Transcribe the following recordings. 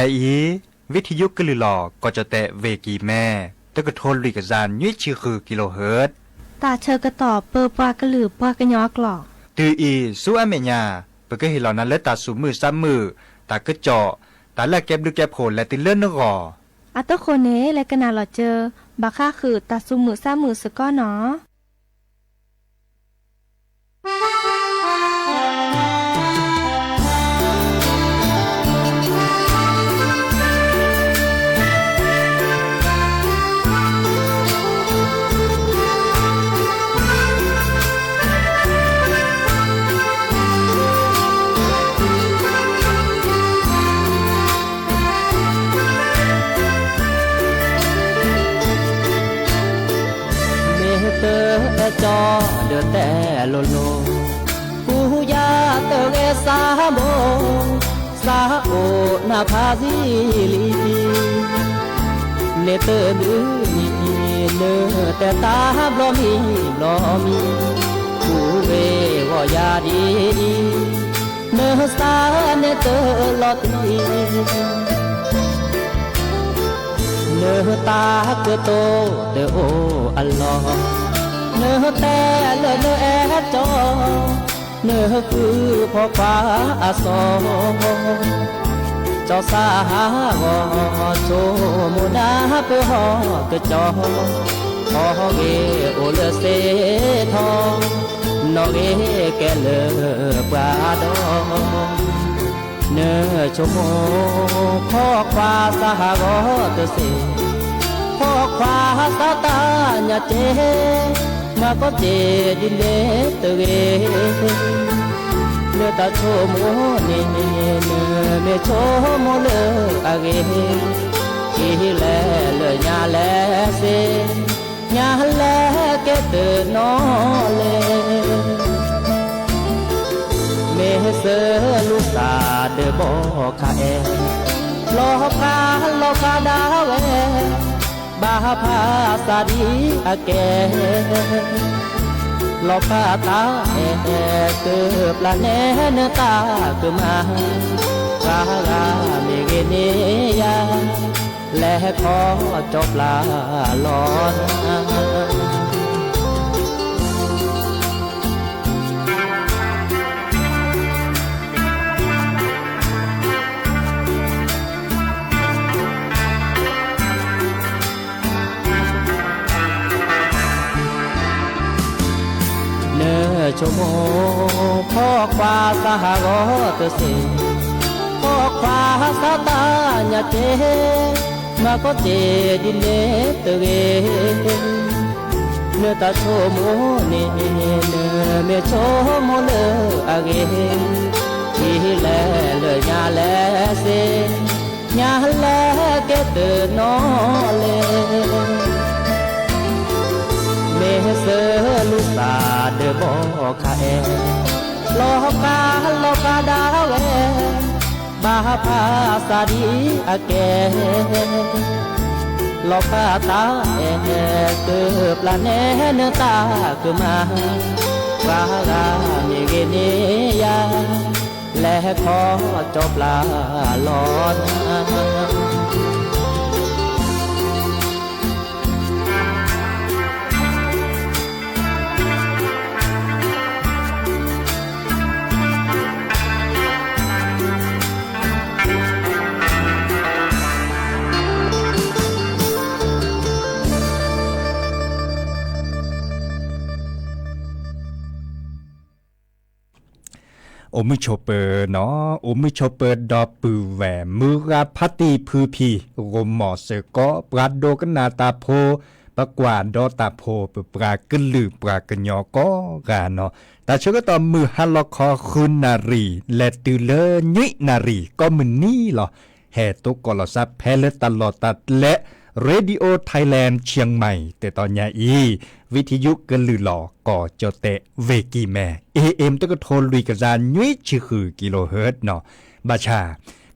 အံၤ ဝံထံယုကလုၢ်လီၤ ကီၢ်ကၠီၣ်တဲၣ် ဝ့ၢ်ကံၢ်မဲ တကထိလွံၢ်ကယၤနွံဆံဃုကံလိဟၢၣ် တၢ်ဆၢကတီၢ်ပၢပှၤကလုာ်ပှၤကညီအကျိာ် တုၤအံၤဆူအမဲာ်ညါ ပကဟ့ၣ်လီၤနၤလၢတၢ်သူၣ်မုာ်သးမုာ် တၢ်ကစီၣ် တၢ်လၢအကဲဘျုးကဲဖှိၣ်လဲၤတုၤလၢနဂီၢ် အတဃိန့ၣ် လဲၤကနၣ်လီၤစၢၤ ဘၣ်ဃးဃုာ်တၢ်သူၣ်မုာ်သးမုာ်စ့ၢ်ကီးနီၤ. မ့ၢ်တအဲၣ်ကၠီဒီးတဲလိၤလိၤ, ကူယၤတဂဲၤစၢ်ဘိ, စၢ်အိၣ်နၢ်ဖးဆံးလံ, န့ၣ်တဒုနံၤ နတဲတၢ်ဘျီမံၤဘျီမံၤ, ကူဝဲဂီၢ်ယၤဒ်အံၤ, နစၢ်န့ၣ်တလီၤတံၢ် နတၢ်ကတိၤတအိၣ်အလီၢ်, နတဲလၢနအဲၣ်ကၠီ, နဃုဖီၣ်ခွါအစီၤ, ကၠီစၢ်ဟးဂီၤဆိကမိၣ်နၢ်ပၢၢ်ဟီၣ်ကၠီ, ဟီၣ်ဂ့ၤအိၣ်လၢစ့ထီ, နီၣ်ဂံၢ်ကဲလၢပှၤဒီး နဆိကမိၣ် ဖီၣ်ခွါစၢ်ဟးဂီၤတစ့ၢ်, ဖီၣ်ခွါစၢ်တၢ်ညါစ့ၢ်, မၤကီၢ်စ့ၢ်ဒ်န့ၣ်တဂ့ၤ, နတၢ်ဆိကမိၣ်န့ၣ် နမ့ၢ်ဆိကမိၣ်လၢအဂ့ၤ, ဟံးလဲၣ်လၢညါလဲၣ်စ့ၢ် ညါလဲၣ်ကဲတနီၤလဲၣ်, မ့ၢ်စၢၤလူၤသးဒီးဘီခါအဲၣ်, လီၤဃာ်လီၤဃာ်ဒၣ်ဝဲ, ဘၣ်ဖးစၢ်ဒ်အကဲ, လီၤဖးတၢ်အဲၣ် ကပျၢ်နဲနတၢ်ကမၣ်, ပှၤဂၤမ့ၢ်ဂ့ၤန့ၢ်ယၤ လဲၤခီကၠီပျၢ်လီၤနၤ နဆိကမိၣ် ဖီၣ်ခွါစၢ်ဟးဂီၤတစ့ၢ်, ဖီၣ်ခွါစၢ်တၢ်ညါစ့ၢ်, မၤကီၢ်စ့ၢ်ဒ်န့ၣ်တဂ့ၤ, နတၢ်ဆိကမိၣ်န့ၣ် နမ့ၢ်ဆိကမိၣ်လၢအဂ့ၤ, ဟံးလဲၣ်လၢညါလဲၣ်စ့ၢ်, ညါလဲၣ်ကဲတနီၤလဲၣ် မ့ၢ်စၢၤလူၤသးဒီးဘီခါအဲၣ်, လီၤဃာ်လီၤဃာ်ဒၣ်ဝဲ, ဘၣ်ဖးစၢ်ဒ်အကဲ, လီၤဖးတၢ်အဲၣ် ကပျၢ်နဲနတၢ်ကမၣ်, ပှၤဂၤမ့ၢ်ဂ့ၤန့ၢ်ယၤ လဲၤခီကၠီပျၢ်လီၤနၤ အိၣ်မုာ်ဆိးပၢၤနီၤ, အိၣ်မုာ်ဆိးပၢၤဒီပုၢ်ဝဲၢ် မုၢ်ဂၤဖါတံၢ်ဖုဖံ ဂိၢ်မီၢ်စ့ၢ်ကီး ပှၤဒိကနၣ်တၢ်ဖိ, ပကွၢ်ဒီးတၢ်ဖိ ပပှၤကလုာ်ပှၤကညီကိးဂၤနီၤ, တၢ်ဆၢကတီၢ်မုၢ်ဟါလီၤခီဃုနၣ်ရံၣ် လဲၤတုၤလၢနွံနၣ်ရံၣ်ကိးမုၢ်နံၤလီၤ. ဟဲသကိးလီၤစၢ်ဖဲလၢတၢ်လီၢ်တၢ်ကျဲ Radio Thailand Chiang Mai တၢ်တီညါအံၤ ဝံထံယုကလုၢ်လီၤ ကီၢ်ကၠီၣ်တဲၣ် ဝ့ၢ်ကံၢ်မဲ AM တကထိလွံၢ်ကယၤနွံဆံဃု kilohertz နီၤ, ဘၣ်ဆၣ်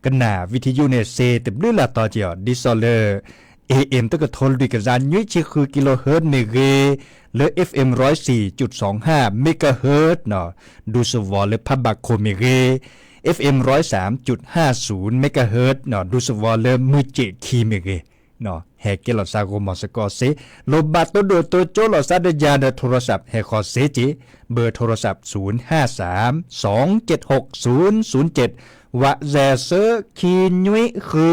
ကနၣ်ဝံထံယုန့ၣ် စ့တဘျုးလၢ်တီၤက့ၤအီၤ ဒ်သိးလၢ AM တကထိလွံၢ်ကယၤနွံဆံဃု kilohertz မ့ၢ်ဂ့ၤ, လၢ FM ร้อยสี่จุดสองห้า megahertz နီၤ, ဒူသဝီလၢဖးဘၣ်ခိၣ်မ့ၢ်ဂ့ၤ, FM ร้อยสามจุดห้าศูนย์ megahertz ဒူသဝီလၢမုၢ်စ့ၣ်ခံမ့ၢ်ဂ့ၤ, ဟဲကဲလီၤစၢ်ဂီၤမီၤစ့ၢ်ကီးစ့ၢ်, လိၣ်ဘၣ်တိၢ်ဒိၣ်တိၢ်ကၠိလိာ်သးဒီးယၤဒီး ထိရိစပ်း ဟဲဃီၤစ့ၢ်ကီး, ဘၢၣ်ထိရိစပ်း ศูนย์ห้าสาม สองเจ็ดหก ศูนย์ศูนย์เจ็ด, ဝးစဲးဆၢခံနွံဃု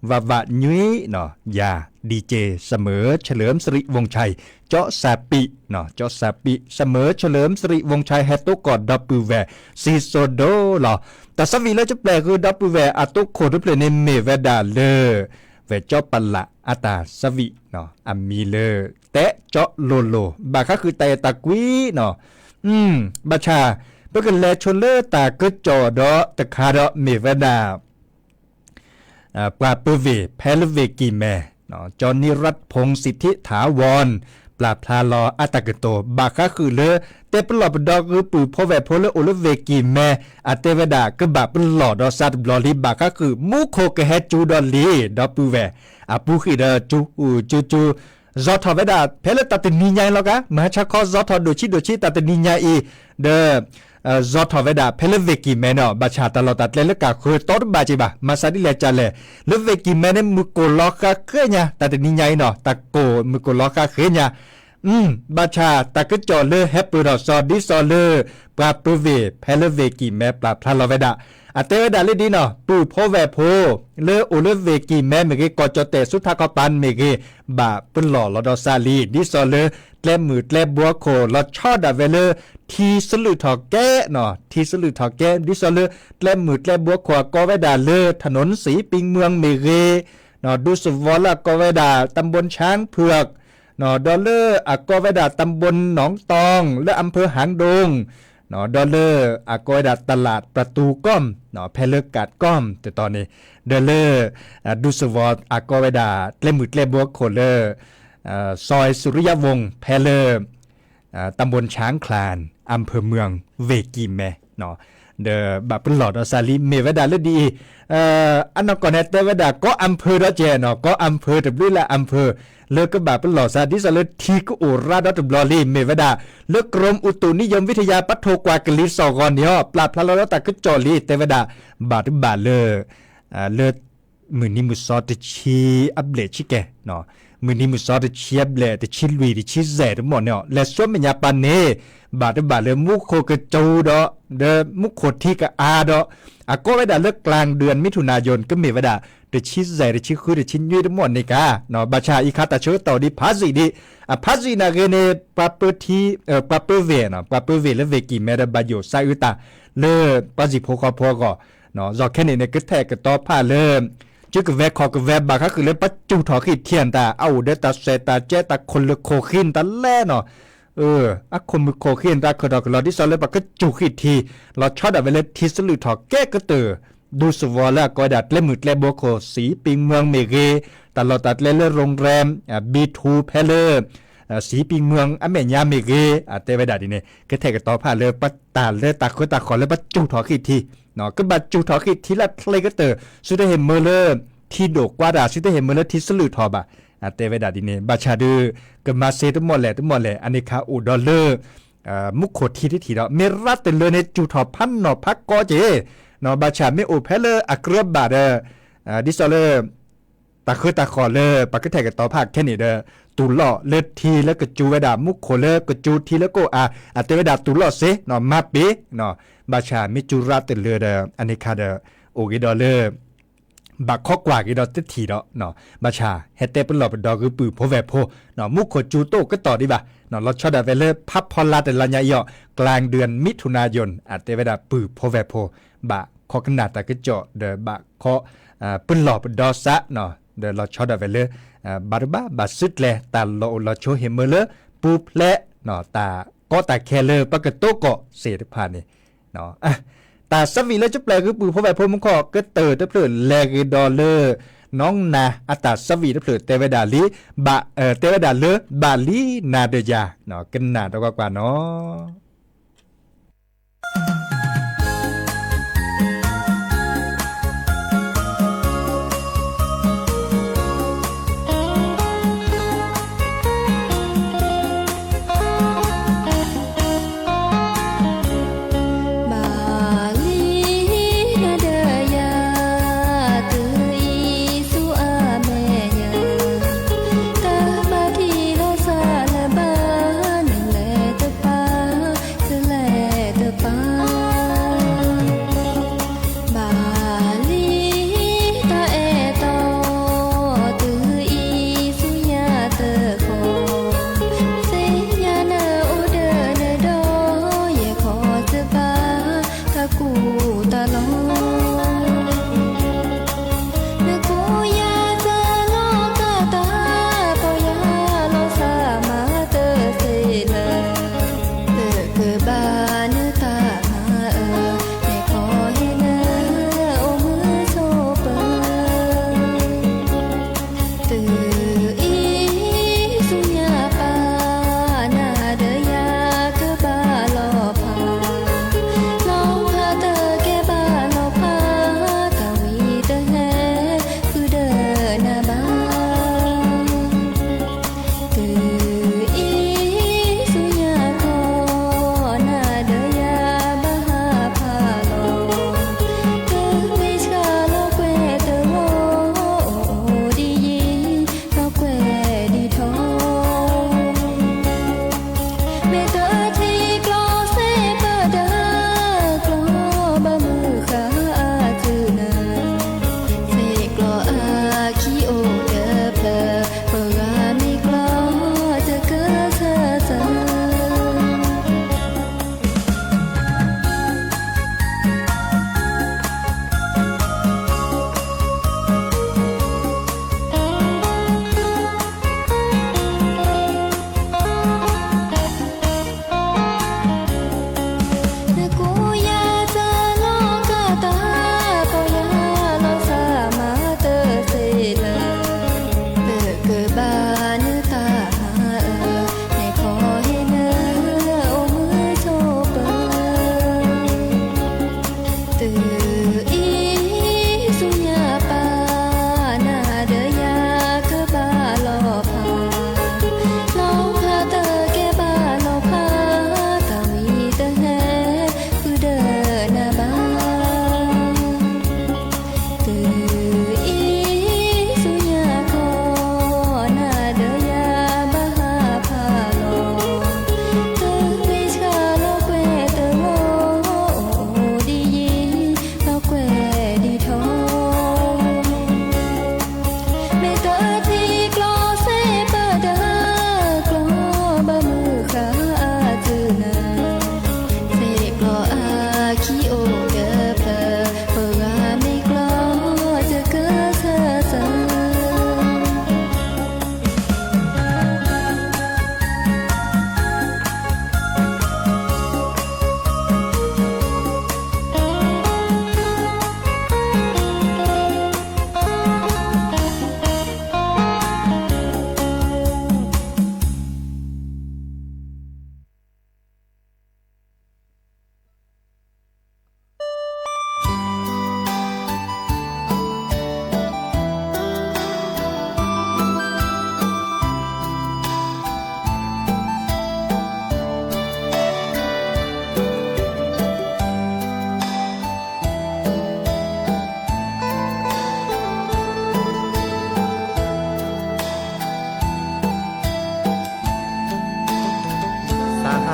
ဝးဝးနွံ, ယၤ DJ เสมอเฉลิมสิริวงศ์ชัย ကၠီစးပံး, ကၠီစးပံး เสมอเฉลิมสิริวงศ์ชัย ဟဲတိၢ်ကီၢ်ဒီပုၢ်ဝဲၢ် စံၣ်စိၤဒိလီၤ. တၢ်ဆၢဝံၤလၢကပျဲၢ်ဃုာ်ဒီပုၢ်ဝဲၢ်အတိၢ်ခိၣ်တဖျၢၣ်န့ၣ် မ့ၢ်ဝဲဒၣ်လၢ ဝဲၢ်ကၠီပလးအတၢ်ဆၢဝံၤ, အမံၤလၢ တဲကၠီလိၤလိၤ, ဘၣ်ဃးဃုာ်တၢ်အဲၣ်တၢ်ကွံနီၤ, ဘၣ်ဆၣ် ပကလဲၤဆိလၢတၢ်ကစီၣ်ဒီးတခါဒီးမ့ၢ်ဝဲဒၣ် ပှၤပၢၤဝ့ၢ်ဖဲလၢဝ့ၢ်ကံၢ်မဲ, ကၠီနံရတ်ၣ်ဖူၣ် စံးထံးထးဝီၣ် ပျၢ်ဖျါလီၤအတၢ်ကတိၤ ဘၣ်ဃးဃုာ်လၢ တဲပလီၢ်ပဒီးဂုာ်ပုၢ်ဖိဝဲၢ်ဖိလၢအိၣ်လၢဝ့ၢ်ကံၢ်မဲ, အတဲဝဲဒၣ် ကဘၣ်ပလီၢ်ဒီးစးတဘျီလံ ဘၣ်ဃးဃုာ် မူခိၣ်ကဟဲစူၤဒီးလံ ဒီပုၢ်ဝဲၢ် အပူၤဃံၣ်ဒီး စူၤစူၤစူၤ စီထီၣ်ဝဲဒၣ် ဖဲလၢတၢ်တနံၤညါအံၤလီၤကါ မဟါဆါခီ စီထီၣ်ဒိၣ်ဆံးဒိၣ်ဆံး တၢ်တနံၤညါအံၤ, ဒီး စီထီၣ်ဝဲဒၣ် ဖဲလၢဝ့ၢ်ကံၢ်မဲန့ၣ် ဘၣ်ဆၣ်တၢ်လီၢ်တၢ်ကျဲလၢကးဃၢၤတီတဘၣ်က့ၤဘၣ် မၤစၢ်ဒ်လဲၣ်ကလဲၣ်, လၢဝ့ၢ်ကံၢ်မဲန့ၣ် မုၢ်ကိၢ်လီၤဃာ်ဃဲညါ တၢ်တနံၤညါအံၤနီၤ တၢ်ကိၢ်မုၢ်ကိၢ်လီၤဃာ်ဃဲညါ ဘၣ်ဆၣ်တၢ်ကစီၣ်လၢဟဲပၢၢ်ထီၣ်စီၤဒ်စီၤလၢ ပှၤပၢၤဝ့ၢ် ဖဲလၢဝ့ၢ်ကံၢ်မဲ ပျၢ်ဖျါလီၤဝဲဒၣ်, အတဲဝဲဒၣ်လၢဒ်နီၤ ပုၢ်ဖိဝဲၢ်ဖိ လၢအိၣ်လၢဝ့ၢ်ကံၢ်မဲမ့ၢ်ဂ့ၤ ကီၢ်ကၠီၣ်တဲၣ်ဆူထးခီပၤမ့ၢ်ဂ့ၤ, ဘၣ်ပလီၢ်လီၤဒီးစးလံ ဒ်စီၤလၢ ကျဲမုၢ်ကျဲဘှီခိၣ် လီၤဆီဒၣ်ဝဲလၢ ထံဆလုၣ်ထီၣ်ကဲ, ထံဆလုၣ်ထီၣ်ကဲ ဒ်စီၤလၢ ကျဲမုၢ်ကျဲဘှီခိၣ်အကိးဝဲဒၣ်လၢ ถนนศรีปิงเมืองမ့ၢ်ဂ့ၤ ဒူသဝီလၢအကိးဝဲဒၣ် ตำบลช้างเผือก ဒီးလၢအကိးဝဲဒၣ် ตำบลหนองตอง လၢ อำเภอหางดง ဒီးလၢအကိးဝဲဒၣ် ตลาดประตูก้อม ဖဲလၢကးကီၢ်တတီၤန့ၣ်, ဒီးလၢ ဒူသဝီအကိးဝဲဒၣ် ကျဲမုၢ်ကျဲဘှီခိၣ်လၢ ซอยสุริยวงศ์ ဖဲလၢ ตำบลช้างคลาน อำเภอเมือง ဝ့ၢ်ကံၢ်မဲ ဒီးဘၣ်ပလီၢ်ဒီးစးလံ မ့ၢ်ဝဲဒၣ်လၢဒ်အံၤ, အနီၢ်ကီၢ်န့ၣ်တဲဝဲဒၣ် ကီၢ်အၣ်ဖၢၣ်ဒီးကဲနီၤ ကီၢ်အၣ်ဖၢၣ်တဘျုးလၢအၣ်ဖၢၣ် လၢကဘၣ်ပလီၢ်စး ဒ်သိးလၢထံကအိၣ်ရါဒီတဘျီလံ မ့ၢ်ဝဲဒၣ် လၢ กรมอุตุนิยมวิทยา ပထိၣ်ကွၢ်ကလံၤစိးဂီၤန့ၣ်အီၤ ပျၢ်ဖျါလီၤဒီးတၢ်ကစီၣ်လံ တဲဝဲဒၣ် ဘၣ်တဘၣ်လၢ လၢ မုၢ်နံၤမုၢ်သီတဆံအဘျဲၣ်ဆံကဲ, မုၢ်နံၤမုၢ်သီတဆံအဘျဲၣ် တဆံလွံၢ် တဆံယဲၢ်တမီၢ်န့ၣ်အီၤ လဲၤဆူမဲာ်ညါပၤန့ၣ် ဘၣ်တဘၣ်လၢမူခိၣ်ကစူၤဒီး ဒီးမူခိၣ်ထံကအါဒီး အကိးဝဲဒၣ်လၢ กลางเดือนมิถุนายน ကမ့ၢ်ဝဲဒၣ် တဆံယဲၢ် တဆံဃု တဆံနွံတမီၢ်န့ၣ်ကါ, ဘၣ်ဆၣ်အံၤခါတၢ်ဆၢကတီၢ်ဒ်ဖးစံးဒံး အဖးစံးနာ်ဂ့ၤန့ၣ် ပှၤပၢထံ ပှၤပၢဝ့ၢ် ပှၤပၢဝ့ၢ်လၢဝ့ၢ်ကံၢ်မဲဒီးဘၣ်ယိၣ်စးအုးတၢ် လၢပှၤစံၣ်ဖိဃီဖိအဂီၢ် ယီၤခဲန့ၣ်န့ၣ် ကထဲၣ်ကတီၤဖးလၢ စုကဝဲၤခီၣ်ကဝဲၤ ဘၣ်ဃးဃုာ်လၢပစူၢ်ထီၣ်ဃံၣ်ထံတၢ် အအိၣ်ဒီးတၢ်စဲးတၢ်ကဲ တၢ်ခိၣ်လၢခိၣ်ဃံတၢ်လဲၣ်နီၤ, အခိၣ်မုၢ်ခိၣ်ဃံတၢ်ခၢၣ်ထီၣ်ကလီၤ ဒ်သိးလၢပကစူၢ်ဃံၣ်ထံ လီၤဆီဒၣ်ဝဲလၢထံဆလုၣ်ထီၣ်ကဲကတၢၢ် ဒူသဝီလၢအကိးဝဲဒၣ် ကျဲမုၢ်ကျဲဘှီခိၣ် စံးပံမွဲမ့ၢ်ဂ့ၤ, တၢ်လီၢ်တၢ်ကျဲလၢ โรงแรม B two ဖဲလၢ စံးပံမွဲအမဲာ်ညါမ့ၢ်ဂ့ၤ, အတဲဝဲဒၣ်ဒ်န့ၣ် ကထဲၣ်ကတီၤဖးလၢပတၢ်လၢတၢ်ဃၢတၢ်ဃီၤလၢပစူၢ်ထီၣ်ဃံၣ်ထံ ကဘၣ်စူၢ်ထီၣ်ဃံၣ်ထံလၢချ့ကတၢၢ် သုတဟ့ၣ်မၢလၢ ထံဒိၣ်ကွၢ်တၢ် သုတဟ့ၣ်မၢလၢထံဆလုၣ်ထီၣ်ဘၣ်, အတဲဝဲဒၣ်ဒ်န့ၣ် ဘၣ်ဆၣ်ဒုး ကမၤစ့တမီၢ်လဲၣ်တမီၢ်လဲၣ် အန့ၣ်ခါအိၣ်ဒီးလၢ မူခိၣ်ထံတထံၣ်ဒီး မ့ၢ်ရၣ်တလၢန့ၣ် စူၢ်ထီၣ်ဖးနီၣ်ဖးကီက့ၤ, ဘၣ်ဆၣ်မ့ၢ်အိၣ်ဖဲလၢအကြၢးဘၣ်ဒီး ဒ်သိးလၢ တၢ်ဃၢတၢ်ဃီၤလၢပကထဲၣ်ကတီၤဖးခဲန့ၣ်ဒီး တူၢ်လိာ်လၢထံလၢကစူၢ်ဝဲဒၣ် မူခိၣ်လၢကစူၢ်ထံလၢကအိၣ်အါ အတဲဝဲဒၣ်တူၢ်လိာ်စ့ မၤပ့ၤ, ဘၣ်ဆၣ်မ့ၢ်စူၢ်ရၣ်တလၢဒီး အန့ၣ်ခါဒီး အိၣ်ဂ့ၤဒီးလၢ ဘၣ်ခိးကွၢ်က့ၤဒီးတထံၣ်ဒီး ဘၣ်ဆၣ်ဟဲတဲပလီၢ်ပဒီဂုာ်ပုၢ်ဖိဝဲၢ်ဖိ မူခိၣ်စူၢ်တအိၣ်ကတီၢ်ဒံးဘၣ်, လီၤဆီဒၣ်ဝဲလၢဖးဖီလာ်တလါညါအံၤအီၤ กลางเดือนมิถุนายน အတဲဝဲဒၣ်ပုၢ်ဖိဝဲၢ်ဖိ ဘၣ်ခိးကနၣ်တၢ်ကစီၣ်ဒီးဘၣ်ခိး ပလီၢ်ပဒီစး ဒီးလီၤဆီဒၣ်ဝဲလၢ ဘၣ်တဘၣ်ဘၣ်စုကျဲၤ တၢ်လီၢ်အိၣ်လီၤဆိဟ့ၣ်မၢလၢ ပူၤဖျဲး တၢ်ကီတၢ်ခဲလၢပကတိၤကီၢ်စ့ၢ်တဖၣ်န့ၣ် တၢ်ဆၢဝံၤလၢကပျဲၢ်ဂုာ်ပုၢ်ဖိဝဲၢ်ဖိမူခိၣ်ကတၢၢ်တဖျၢၣ်လဲၤဂ့ၤဒီးလၢ နီၢ်နၤအတၢ်ဆၢဝံၤတဖျၢၣ်တဲဝဲဒၣ်လံ ဘၣ် တဲဝဲဒၣ်လၢ ဘၣ်လံနၤဒီးယၤ ကနၣ်ဒီးကွၢ်ကွၢ်နီၤ.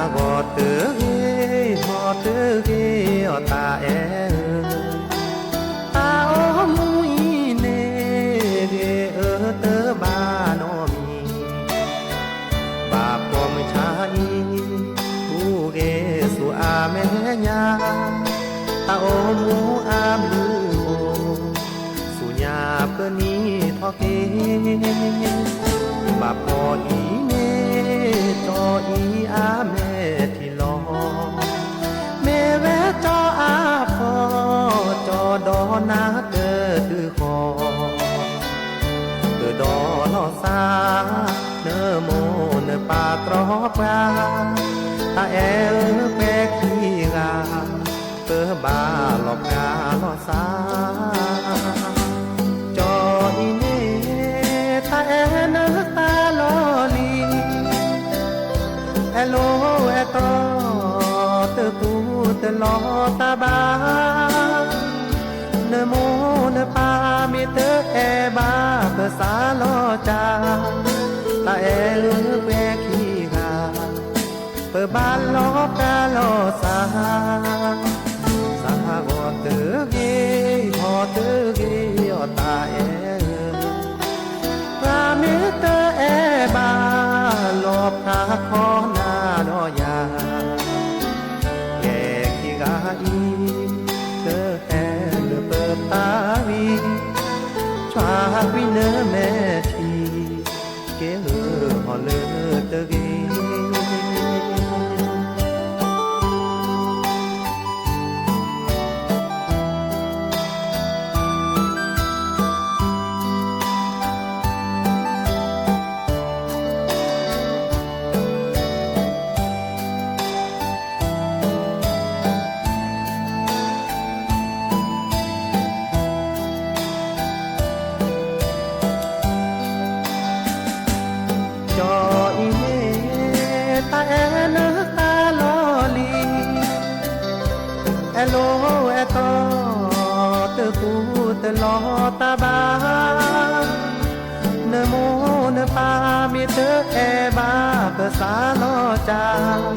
ဂီၤတဂ့ၤ ဟီၣ်တဂ့ၤ အီၣ်တၢ်အဲၣ်ဧၢ, တၢ်အိၣ်မူအံၤန့ၣ် ဂ့ၤအၢတဘၣ်နီတမံၤ, ဘၣ်ပိာ်မုၣ်ဆါအံၤ အိၣ်ဂ့ၤဆူအမဲာ်ညါ, တၢ်အိၣ်မူအဘျုးအိၣ် ဆူညါပနံၤထီၣ်က့ၤ, ဘၣ်ပိာ်အံၤန့ၣ် ကၠီအံၤအမဲာ်ထံလီၤ, မ့ၢ်ဝဲကၠီအဖီ, ကၠီဒီးနၤတဒုဃီၤ, ကဒီးလီၤစၢ် နမိၢ်နပၢ်တြီပှၤ, တၢ်အဲၣ်ဧၢပှဲၤခံဂၤ ပဘၣ်လီၤပှၤလီၤစၢ်, ကၠီအံၤန့ၣ် တၢ်အဲၣ်နတၢ်လီၢ်လံၤ, အဲၣ်လိၤအဲၣ်တီ တပူၤတလီၤတၢ်ဘၣ်, နမိၢ်နပၢ်မ့ၢ်တအဲၣ်ဘၣ် ပစးလီၤစၢ်, တၢ်အဲၣ်ဧၢပှဲၤခံဂၤ ပဘၣ်လီၤပှၤလီၤစၢ်, စးဂီၤတဂ့ၤ ဟီၣ်တဂ့ၤ အီၣ်တၢ်အဲၣ်ဧၢ, ပှၤမ့ၢ်တအဲၣ်ဘၣ် လီၤပှၤခီနၤဒီးယၤ, ပှဲၤခံဂၤအံၤ တဟဲလၢပတၢ်ဝံၤ, ဆှၢကွံာ်နမဲာ်ထံ ကဲလၢဟီၣ်လၢတဂ့ၤ. ကၠီအံၤန့ၣ် တၢ်အဲၣ်နတၢ်လီၢ်လံၤ, အဲၣ်လိၤအဲၣ်တီ တပူၤတလီၤတၢ်ဘၣ်, နမိၢ်နပၢ်မ့ၢ်တအဲၣ်ဘၣ် ပစးလီၤစၢ်, တၢ်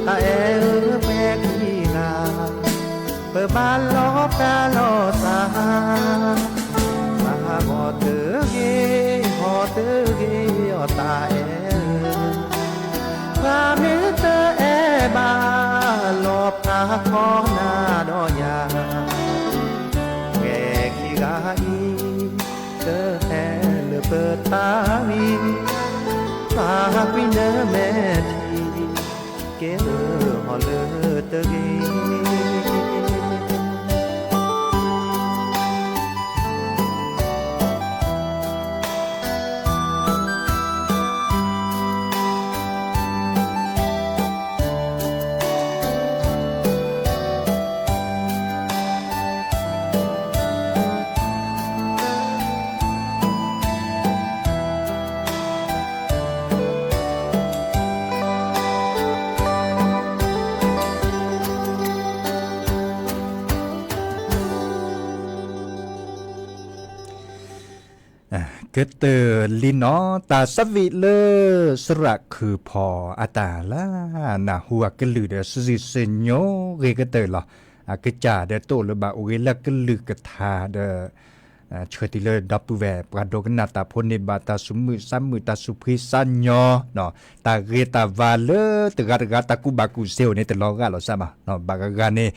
အဲၣ်ဧၢပှဲၤခံဂၤ ပဘၣ်လီၤပှၤလီၤစၢ်, စးဂီၤတဂ့ၤ ဟီၣ်တဂ့ၤ အီၣ်တၢ်အဲၣ်ဧၢ, ပှၤမ့ၢ်တအဲၣ်ဘၣ် လီၤပှၤခီနၤဒီးယၤ, ပှဲၤခံဂၤအံၤ တဟဲလၢပတၢ်ဝံၤ, ဆှၢကွံာ်နမဲာ်ထံ ကဲလၢဟီၣ်လၢတဂ့ၤ. ကတၢၢ်လံနီၤ တၢ်ဆၢဝံၤလၢ သရၣ်ခုၣ်ဖီအတၢ်လၢ နၢ်ဟူအကလုၢ်ဒီး စံးစံးညီဂ့ၤကတၢၢ်လီၤ. အကစၢ်ဒီးတအိၣ်လၢၤဘၣ် အိၣ်ဂ့ၤလၢကလုၢ်ကထါဒီး ဆၢတုၤလၢဒီပုၢ်ဝဲၢ် ပှၤဒိကနၣ်တၢ်ဖိန့ၣ် ဘၣ်တၢ်သူၣ်မုာ်သးမုာ် တၢ်သူၣ်ဖှံသးညီ တၢ်ဂ့ၤတၢ်ဝါလၢတဂၤတဂၤ တၢ်ကူၣ်ဘၣ်ကူၣ်သ့အိၣ်န့ၣ် တလီၤဂာ်လီၤစၢ်ဘၣ်. ဘၣ်ဂၤဂၤန့ၣ်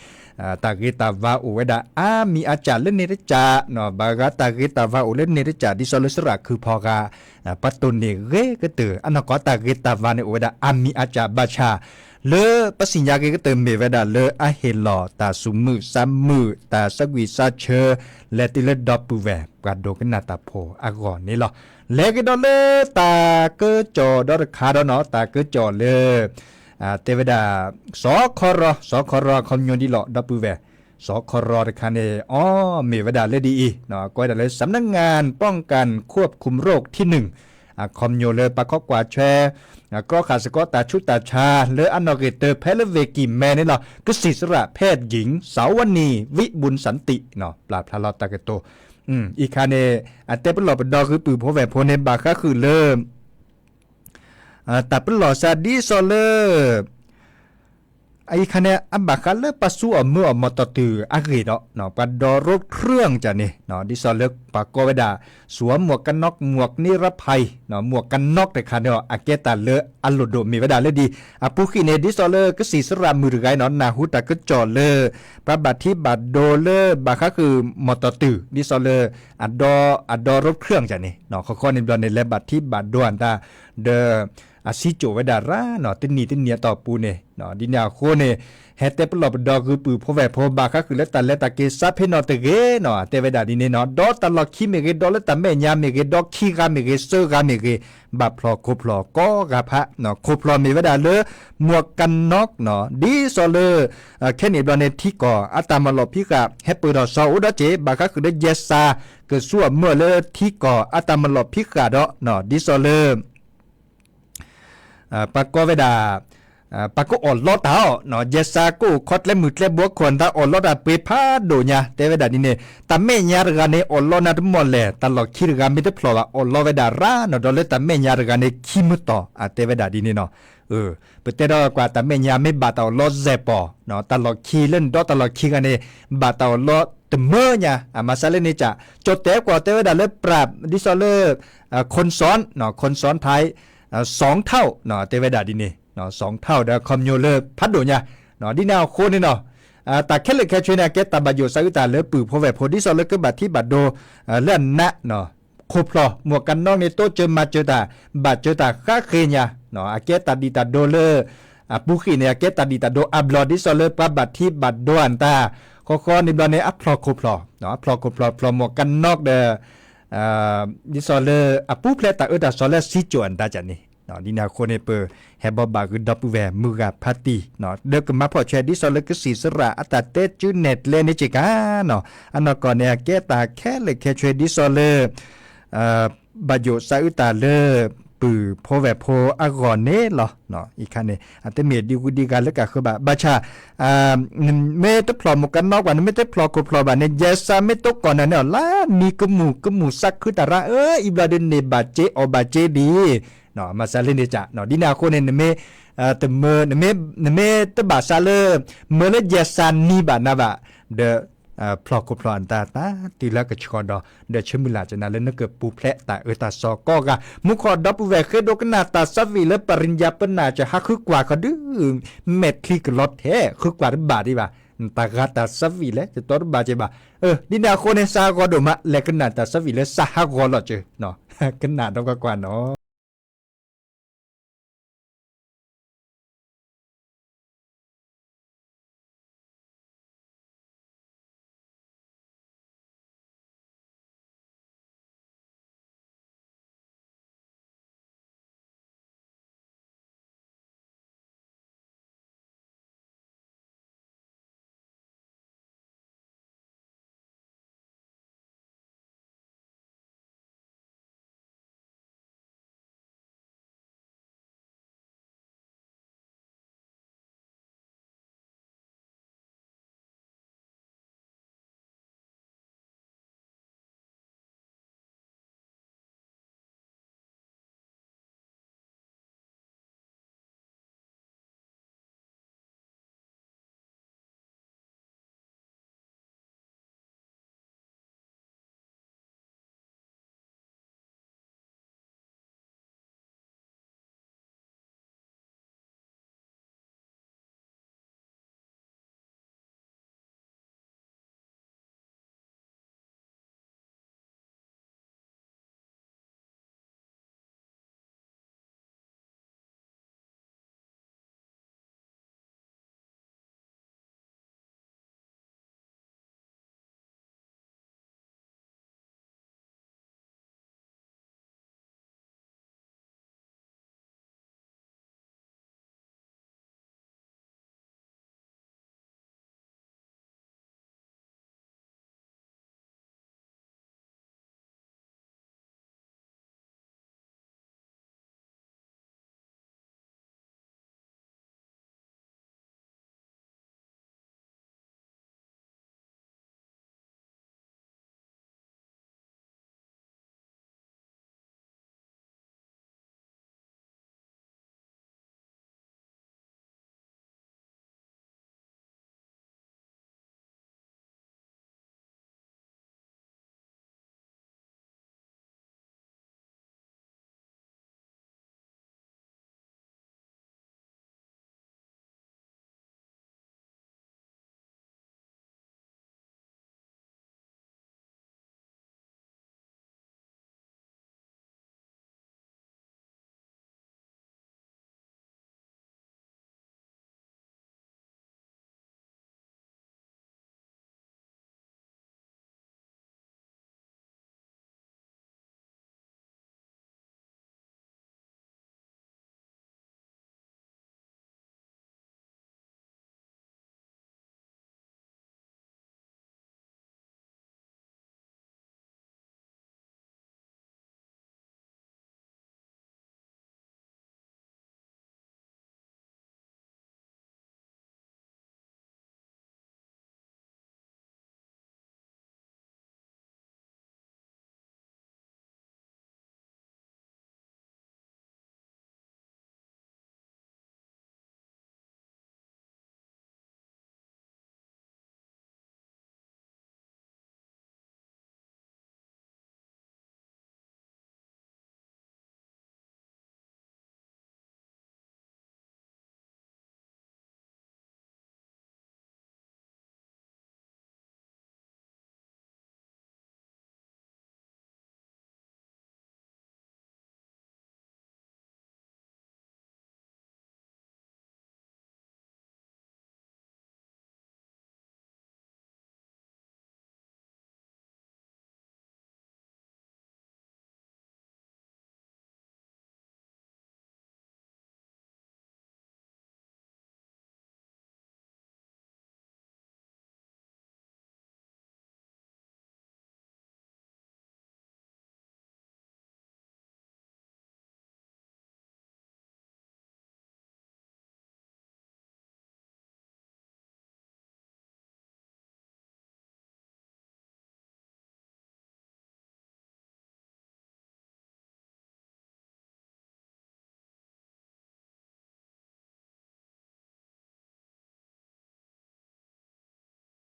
တၢ်ဂ့ၤတၢ်ဝါအိၣ်ဝဲဒၣ်အါမံၤအါစှၤလၢန့ၣ်တကၠၢ်, ဘၣ်ဂၤတၢ်ဂ့ၤတၢ်ဝါအိၣ်လၢန့ၣ်တကၠၢ် ဒ်သိးလၢသရၣ်ခုၣ်ဖီဂၤ ပှၤတိၢ်န့ၢ်ဂ့ၤကတၢၢ် အနီၢ်ကီၢ်တၢ်ဂ့ၤတၢ်ဝါန့ၣ် အိၣ်ဝဲဒၣ်အါမံၤအါစှၤဘၣ်ဆၣ် လၢပသ့ၣ်ညါဂ့ၤကတၢၢ်မ့ၢ်ဝဲဒၣ်လၢအဟ့ၣ်လီၤတၢ်သူၣ်မုာ်သးမုာ် တၢ်သးဝံၣ်သးဆၢ လဲၤတုၤလၢဒီပုၢ်ဝဲၢ် ပှၤဒိကနၣ်တၢ်ဖိအဂီၢ်န့ၣ်လီၤ. လဲၤကဒီးလၢတၢ်ကၢကၠီၣ်ဒီတခါဒီးနီၤ တၢ်ကၢကၠီၣ်လၢ တဲဝဲဒၣ် စီၤခီရီ စီၤခီရီ အခီပညီဒ်လီၤ ဒီပုၢ်ဝဲၢ် စီၤခီရီတခါန့ၣ် အီ မ့ၢ်ဝဲဒၣ်လၢဒ်အံၤ ကိးဝဲဒၣ်လၢ สำนักงานป้องกันควบคุมโรคที่หนึ่ง အခီပညီလၢပာ်ခီကွၢ်ထွဲ ကြီဃာ်စ့ၢ်ကီးတၢ်ဆူးတၢ်ဆါ လၢအနီၣ်ဂံၢ်တၢ ဖဲလၢဝ့ၢ်ကံၢ်မဲန့ၣ်လီၤ ကစံၣ်သရၣ် แพทย์หญิง สาวนี วิบูลย์สันติ ပျၢ်ဖျါလီၤတၢ်ကတိၤ အံၤခါန့ၣ် အတဲပလီၢ်ပဒီဂုၢ်ပုၢ်ဖိဝဲၢ်ဖိန့ၣ် ဘၣ်ဃးဃုာ်လၢ တၢ်ပလီၢ်စၢ်ဒ်သိးလၢ အအံၤခါန့ၣ် အဘၣ်ဃးလၢပှၤဆူၣ်အီၤမၢအီၤမီၢ်တီၢ်တုၤအဂ့ၢ်ဒီး ပှၤဒီရူးခရၢၣ်ကန့ၣ် ဒ်သိးလၢပှၤကိးဝဲဒၣ် စူအမွးကနီၣ် မွးကနံရဖၢၣ် မွးကနီၣ်တခါန့ၣ် အကဲတၢ်လၢအလိၣ်ဒိၣ်မ့ၢ်ဝဲဒၣ်လၢဒ် အပူၤကွံာ်န့ၣ် ဒ်သိးလၢကစံးစရၣ်မုၣ်တဂၤအံၤနီၤ နၢ်ဟူတၢ်ကစီၣ်လၢ ပှၤဘၣ်ထံးဘၣ်ဒိလၢဘၣ်ဃးဃုာ်မီၢ်တီၢ်တုၤ ဒ်သိးလၢ အဒီ အဒီရူးခရၢၣ်ကန့ၣ် ဃီဃီန့ၣ်ဘျီန့ၣ် လဲၤဘၣ်ထံးဘၣ်ဒိအတၢ် ဒီး အစံၣ်စိၤဝဲဒၣ်ရၣ်နီၤ တနံၤတနံၤအတီၢ်ပူၤန့ၣ် ဒ်န့ၣ်အဃိန့ၣ် ဟဲတဲပလီၢ်ပဒီဂုာ်ပုၢ်ဖိဝဲၢ်ဖိ ဘၣ်ဃးဃုာ်လၢတၢ်လဲၤတၢ်က့ၤစးဖဲနီၣ်တဂ့ၤနီၤ တဲဝဲဒၣ်ဒ်န့ၣ်နီၤ ဒီးတၢ်လီၢ်ခံမ့ၢ်ဂ့ၤ ဒီးလၢတၢ်မဲာ်ညါမ့ၢ်ဂ့ၤ ဒီခံဂၤမ့ၢ်ဂ့ၤ သၢဂၤမ့ၢ်ဂ့ၤ ဘၣ်ဖျီၣ်ခိၣ်ဖျီၣ်ကိးဂၤဖး ခိၣ်ဖျီၣ်မ့ၢ်ဝဲဒၣ်လၢ မွးကနီၣ်နီၤ ဒ်သိးလၢ ခဲန့ၣ်ဘျီန့ၣ် ထံကီၢ်အတၢ်မၤလီၢ်ဖံးဃာ် ဟဲပၢၢ်ထီၣ်စီၤအိၣ်ဒီးက့ၤ ဘၣ်ဃးဃုာ်လၢယဲစါ ကဆူအမၢလၢထံကီၢ်အတၢ်မၤလီၢ်ဖံးဃာ်ဒီး ဒ်သိးလၢ ပှၤကိးဝဲဒၣ် ပှၤကအိၣ်လီတၢ်အီၤ ယဲစါကအိၣ်ခီကျဲမုၢ်ကျဲဘိအခိၣ် နတၢ်အိၣ်လီတၢ်ပှ့ၤဖးဒိၣ်ညါ တဲဝဲဒၣ်ဒ်န့ၣ် တၢ်မဲာ်ညါတဂၤန့ၣ် အိၣ်လီနၤတမီၢ်လဲၣ် တၢ်လီၢ်ခံတဂၤမ့ၢ်တဖျီၣ်ဘၣ် အိၣ်လီဝဲဒၣ်ရၣ်နီၤ ဒီးလၢတၢ်မဲာ်ညါတဂၤန့ၣ် ခံမုၢ်တီၢ် အတဲဝဲဒၣ်ဒ်န့ၣ်နီၤ ပတဲဒီးကွၢ်တၢ်မဲာ်ညါမ့ၢ်ဘၣ်တၢ်အိၣ်လီစဲးပီၢ် တၢ်လီၢ်ခံလၢနဒီတၢ်လီၢ်ခံဂၤန့ၣ် ဘၣ်တၢ်အိၣ်လီတမၢညါ အမၤစၢၤလၢန့ၣ်ကၠၢ် ကၠီၣ်တဲာ်ကွၢ်တဲဝဲဒၣ်လၢပြၢ် ဒ်သိးလၢ ခီၣ်စွၣ် ခီၣ်စွၣ်ထါ စီၣ်ထီၣ် တဲဝဲဒၣ်ဒ်န့ၣ် စီၣ်ထီၣ်ဒီး ခီပညီလၢဖးဒိၣ်ညါ ဒ်န့ၣ်အဃိန့ၣ်နီၤ တၢ်ခဲလၢာ်ခဲဆ့န့ၣ် အကဲတၢ်ဘၣ်ယိၣ်စးအုးတၢ်လၢပုၢ်ဖိဝဲၢ်ဖိ ဒ်သိးလၢကဘၣ်ထံးဘၣ်ဒိ လၢအနး ခိၣ်ဖျီၣ် မွးကနီၣ်န့ၣ် တိစၢၤမၤစၢၤတၢ် ဘၣ်စၢၤတၢ်ဃါဃ့ညါ အကဲတၢ်ဒံးတၢ်ဒိလၢ အပူၤကွံာ်န့ၣ် အကဲတၢ်ဒံးတၢ်ဒိအါဘျီ ဒ်သိးလၢပှၤဘၣ်ထံးဘၣ်ဒိအတၢ် ဃီဃီန့ၣ်ဘျီန့ၣ် အဖျီၣ်ခိၣ်ဖျီၣ် အဖျီၣ်ခိၣ်ဖျီၣ် ဖျီၣ်မွးကနီၣ်ဒီး ဒ်သိးလၢအပူၤဖျဲးတၢ်အၢတၢ်သီလၢစံၣ်စိၤအတၢ်ကန့ၣ် ဒ်န့ၣ်အဃိန့ၣ် ပဟဲဘိးဘၣ်ဂ့ၤဒီပုၢ်ဝဲၢ်မုၢ်ဂၤဖးတံၢ် ဒီးကမၤဖှီၣ်ဆှဲဒ်သိးလၢကစံၣ်စရၣ်အတၢ်တဲကၠူနဲၣ်ကျဲန့ၣ်က့ၤကါနီၤ အနီၢ်ကီၢ်န့ၣ် အကဲတၢ်ခဲလၢာ်ခဲဆ့ဒ်သိးလၢ ဘၣ်ယိၣ်စးအုးတၢ်လၢ ပုၢ်ဖိဝဲၢ်ဖိအဂီၢ်န့ၣ်လီၤ. အံၤခါန့ၣ် အတမ့ၢ်ဒံဂုၤဒံဂၤလၢကဃၢၤဘၣ် ဘၣ်ဆၣ် နမ့ၢ်တဖျီၣ်မွးကနီၣ်ကွၢ် နမ့ၢ်တဖျီၣ်ခိၣ်ဖျီၣ်ဘၣ်န့ၣ် ယဲစါမ့ၢ်တကိးနၤန့ၣ်အီၤ လၢမံကမူၣ်ကမူၣ်စးခုတၢ်ရၣ် အၢ အံၤဘျီဒုးန့ၢ်ဘၣ်စ့အီၣ်ဘၣ်စ့ဒံး မၤစၢၤလၢန့ၣ်ကၠၢ် ဒ်န့ၣ်အဃိန့ၣ် နမ့ၢ် တမၢ နမ့ၢ်တဘၣ်စးလၢ မၢလၢယဲစါနံၤဘၣ်နၤဘၣ် ဒီး ဖျီၣ်ခိၣ်ဖျီၣ်အတၢ်တၢ်တုၤလၢကဆှီဒီး ဒီးဆၢမုၢ်လၢ်ကနၤလၢနကပူၤဖျဲးတၢ်အၢတၢ်သီကိးဂၤ မူခိၣ်ဒီပုၢ်ဝဲၢ်ဃ့ဒိကနၣ်တၢ်သးဝံၣ်လၢပရံယါပနၢ်စၢၤ ဟးဃုကွၢ်ခီဒု မဲာ်ချံကလီထဲ ဃုကွၢ်တဘၣ်ဒံးဘၣ် တၢ်ဂၤတၢ်သးဝံၣ်လဲၣ် တတီတဘၣ်က့ၤဘၣ် ဒ်န့ၣ်အဃိန့ၣ် စးဟးဂီၤဒိၣ်မး လဲၤကနၣ်တၢ်သးဝံၣ်လၢစးဟးဂီၤလီၤစၢၤ ကနၣ်ဒီးကွၢ်ကွၢ်နီၤ.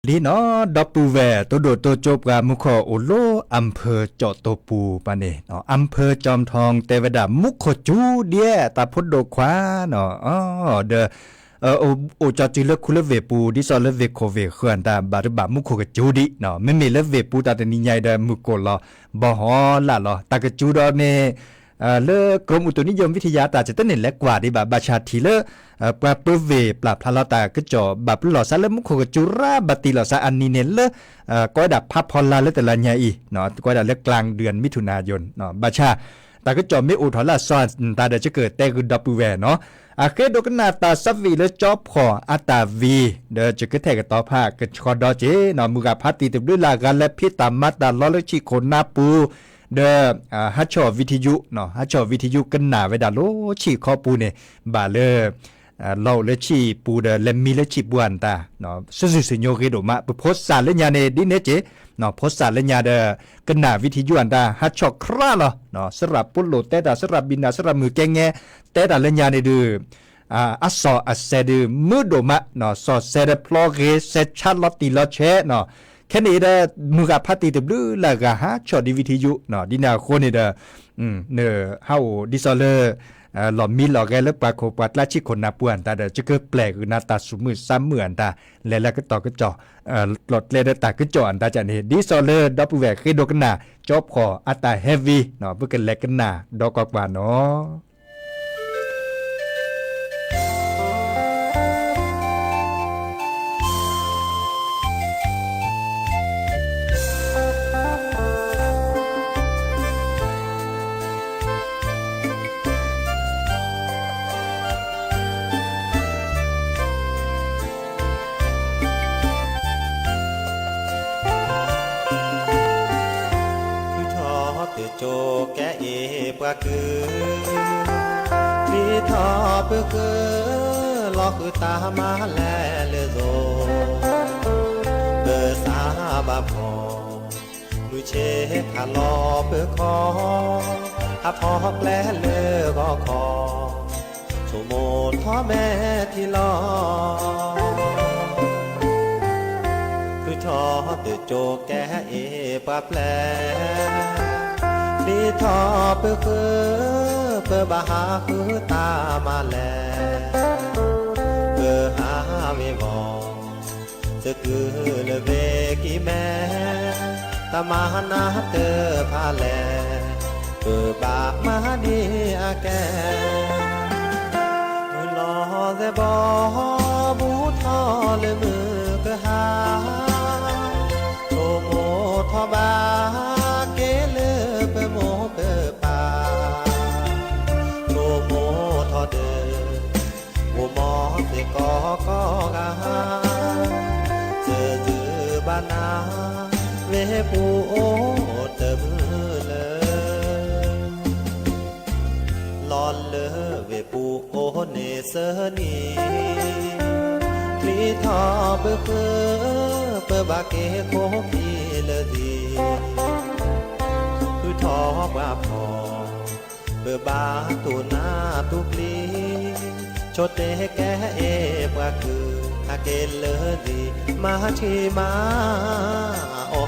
လံနီၤ ဒီပုၢ်ဝဲၢ် တိဒိၣ်တိကၠိပှၤမူခိၣ်အိၣ်လၢ အၣ်ဖၢၣ်ကၠီၣ်တိၢ်ပူၤပှၤန့ၣ် အၣ်ဖၢၣ်ကၠီၣ်ထီၣ်တဲဝဲဒၣ် မူခိၣ်ကၠူဒ် တၢ်ဖိဒိၣ်ခွါနီၤ ဒီး အိၣ်ကၠီၣ်စုလၢခူလၢဝ့ၢ်ပူၤ ဒ်သိးလၢဝ့ၢ်ခိၣ်ဝ့ၢ်ဃၢၤအတၢ် ဘၣ်တဘၣ်မူခိၣ်ကၠူဒ်နီၤ မ့မ့ၢ်လၢဝ့ၢ်ပူၤတၢ်တနံၤညါအံၤဒီး မုၢ်ကိၣ်လီၤ ဘီဟီလၢ်လီၤ တၢ်ကစူၤဒီးန့ၣ် လၢ กรมอุตุนิยมวิทยา တၢ်ကတၢၢ်န့ၣ် လဲၤကွၢ်ဒံးဘၣ် ဘၣ်ဆၣ်ထံၣ်လၢ ပှၤပၢဝ့ၢ်ပျၢ်ဖျါလီၤတၢ်ကစီၣ် ဘၣ်ပျၢလီၤစးလၢမူခိၣ်ကစူၤရၤဘၣ်တံၢ်လီၤစးအနံၤန့ၣ်လၢ ကိးဝဲဒၣ်ဖးဖီလာ်လၢတလါညါအံၤ ကိးဝဲဒၣ်လၢ กลางเดือนมิถุนายน ဘၣ်ဆၣ် တၢ်ကစီၣ်မ့ၢ်အိၣ်ထီၣ်လၢအစီၤတၢ်ဒီး ယကတဲဂုာ်ဒီပုၢ်ဝဲၢ်နီၤ အဃ့ဒိကနၣ်တၢ်သးဝံၣ်လၢကၠီဖီၣ်အတၢ်ဝံၤ ဒီးယကထဲၣ်ကတီၤဖးကဆှီဒီးက့ၤနီၤ မုၢ်ဂၤဖးတံၢ်တဘျုးလၢ်ဂၤလၢဖံးတၢ်မၤတၢ်လီလၢဆံးခိၣ်နၢ်ပူၤ ဒီး ဟါဆီၣ်ဝံထယု ဟါဆီၣ်ဝံထယုကနၣ်ဝဲဒၣ်လၢဆံးခီပူၤန့ၣ် ဘၣ်လၢ လီၤအိၣ်လၢဆံးပူၤဒီး လဲၤမံလၢဆံးပူၤအတၢ် စုစုစညိဂ့ၤဒိၣ်မး ပဖိစၢ်လၢညါန့ၣ် ဒ်န့ၣ်က့ၤ ဖိစၢ်လၢညါဒီး ကနၣ်ဝံထယုအတၢ် ဟါဆီၣ်ခရၣ်လီၤ စရၣ်ပိလိၣ်တဲတၢ် စရၣ်ဘံၣ်နၢ် စရၣ်မုၢ်ကဲငဲ တဲတၢ်လၢညါန့ၣ်ဒုး အစီၣ်အစဲးဒုး မုာ်ဒိၣ်မး စီၣ်စဲးဒီးဖျီဂ့ၤ စဲးဆါလီၤတံၢ်လီၤဆဲး ခဲန့ၣ်ဒီး မုၢ်ဂၤဖးတံၢ်တဘျုးလၢ်ဂၤ ဟါဆီၣ်ဒံးဝံထယု ဒ်န့ၣ်အဃိန့ၣ်ဒီး နဟးအိၣ်ဒ်သိးလၢ လီၢ်မံလီၢ်ဂဲၤလၢပှၤခိၣ်ပှၤကျါဆံးခိၣ်နၢ်ပူၤအတၢ်ဒီး ယကပျဲၢ်ကနၣ်တၢ်ဆူၣ်မုၢ်ဆါမုၢ်အတၢ် လဲၤလၢကတီၢ်ကစီၣ် ကျိၤကျဲဒီးတၢ်ကစီၣ်အတၢ်န့ၣ် ဒ်သိးလၢဒီပုၢ်ဝဲၢ်ဃ့ဒိကနၣ် ကၠီဖီၣ်အတၢ်ဟဲဝံ ပကလဲၤကနၣ်ဒီးကွၢ်ကွၢ်နီၤ ထုးထီၣ်တကၠိကဲအ့ၣ်ပှၤကုၢ်, ချံထီၣ်ပဃၢၤ, လီၤဃုာ်တၢ်မၤလဲၤလၢသိ, ပစၢ်ဘၣ်ဖီၣ်, မုၢ်ဆ့ၣ်ခးလီၤပၢၤခီ, ဟးဖီၣ်ကျဲလၢဂီၤခီ, ဆိကမိၣ်ထီၣ်မဲာ်ထံလီၤ. ထုးထီၣ်တကၠိကဲအ့ၣ်ပှၤပျဲၢ်, ချံထီၣ်ပဃၢၤ, ပဘၣ်ဟးဃုတၢ်မၤလဲၤ, ပဟးဝ့ၤဝီၤ, သကုၤလၢဝ့ၤကံၢ်မဲ, တၢ်မၤနၢ်တဖၣ်လဲၣ်, ပဘၣ်မၤဒ်အကဲ, မုၢ်လီၤသဲးဘီ, ဘူးထီၣ်လၢမုၢ်ကဟါ, ဆိကမိၣ်ထီၣ်ဘၣ်က့ၤလၢပမိၢ်ပပၢ်, ဆိကမိၣ်ထီၣ်ဒီး ဂီၤမီၤသ့ၣ်ကီကီဂၤ, သကုၤဘၣ်နၢ်ဝ့ၢ်ပူၤအိၣ်တမုာ်လၢ လီၤလၢဝ့ၢ်ပူၤအိၣ်န့ၣ်သၢနံၤ, ချံထီၣ်ပဃၢၤ, ပဘၣ်က့ၤခိၣ်ခံလၢာ်သံ, ထုးထီၣ်ပှၤဖီၣ်, ပဘၣ်တူၢ်နၢ်တူၢ်ပျံၤ, ဆိၣ်တဲကဲအ့ၣ်ပှၤကုၢ်, ဟးက့ၤလၢာ်သံ, မၤထံမၤအီၣ်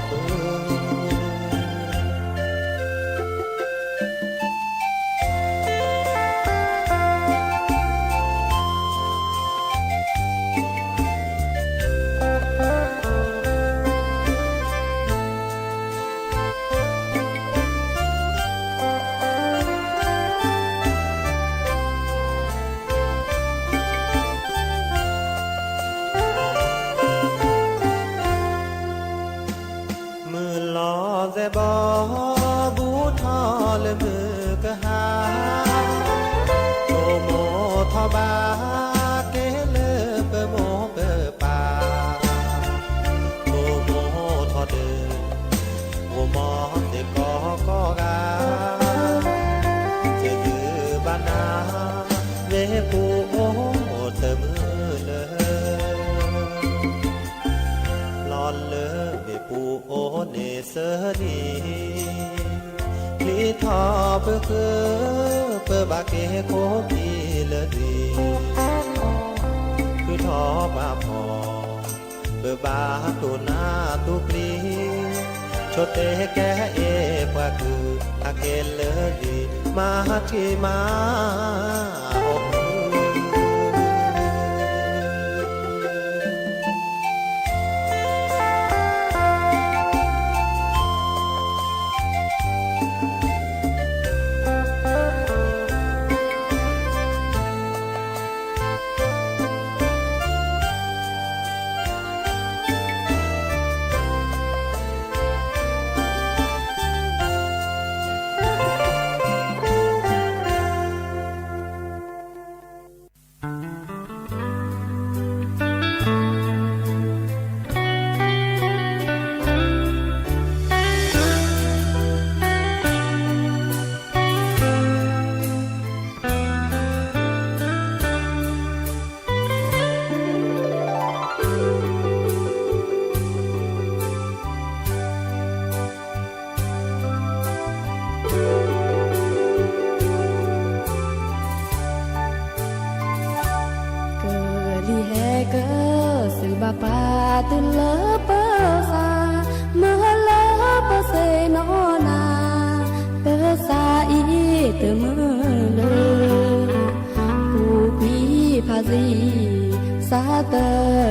ဃုာ် မုၢ်လီၤသဲးဘီ, ဘူးထီၣ်လၢမုၢ်ကဟါ, ဆိကမိၣ်ထီၣ်ဘၣ်က့ၤလၢပမိၢ်ပပၢ်, ဆိကမိၣ်ထီၣ်ဒီး ဂီၤမီၤသ့ၣ်ကီကီဂၤ, သကုၤဘၣ်နၢ်ဝ့ၢ်ပူၤအိၣ်တမုာ်လၢ လီၤလၢဝ့ၢ်ပူၤအိၣ်န့ၣ်သၢနံၤ, ချံထီၣ်ပဃၢၤ, ပဘၣ်က့ၤခိၣ်ခံလၢာ်သံ, ထုးထီၣ်ပှၤဖီၣ်, ပ ဘၣ်တိၢ်နါတိၢ်ပျံၤ, ဆိတဲကဲအ့ၣ်ပှၤကုၢ်, အကဲလၢာ်လံ, မၤထံမၤအီၣ် ကလံၤဟဲက့ၤ စံးဘၣ်ပှၤတုၤလၢပသး, မ့ၢ်လၢပသ့ၣ်နီၣ်နၤ, ပသးအံၤတမုာ်လၢ ပူၤကွံာ်ဖးယံၤ, စးတ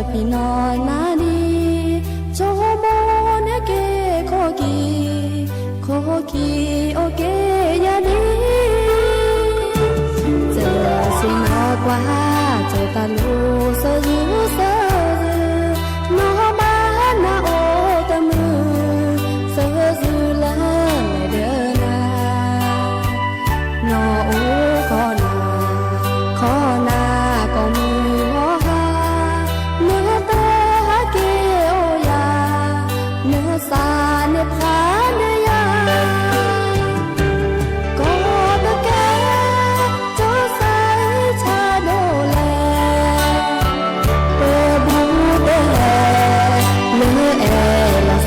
ပျံၤနီၢ်နၤန့ၣ်, ဆိကမိၣ်န့ၢ်က့ၤခိၣ်ခံ, ခိၣ်ခံအိၣ်က့ၤယၤန့ၣ်, စၢၤဆ့ၣ်နီၤကွၢ်, ကၠီတၢ်လိၤ စၢၤယုၢ်စၢၤယုၢ်, နီၢ်ဘၣ်နၤအိၣ်တမုာ်, စၢၤယုၢ်လၢလဲၤဒီးနၤ နီၢ်အိၣ်ခိးနၤ, ခိးနၤကိးမုၢ်ဂီၤဟါ, နတဟဲက့ၤအိၣ်ယၤ, နသးန့ၣ်ဖးန့ၢ်ယၤ, ကိးတကဲ, ကၠီစဲဆါဒိၣ်လဲၣ် ပဘူးတဟဲ, လၢအဲၣ်လီၤသးဒီးန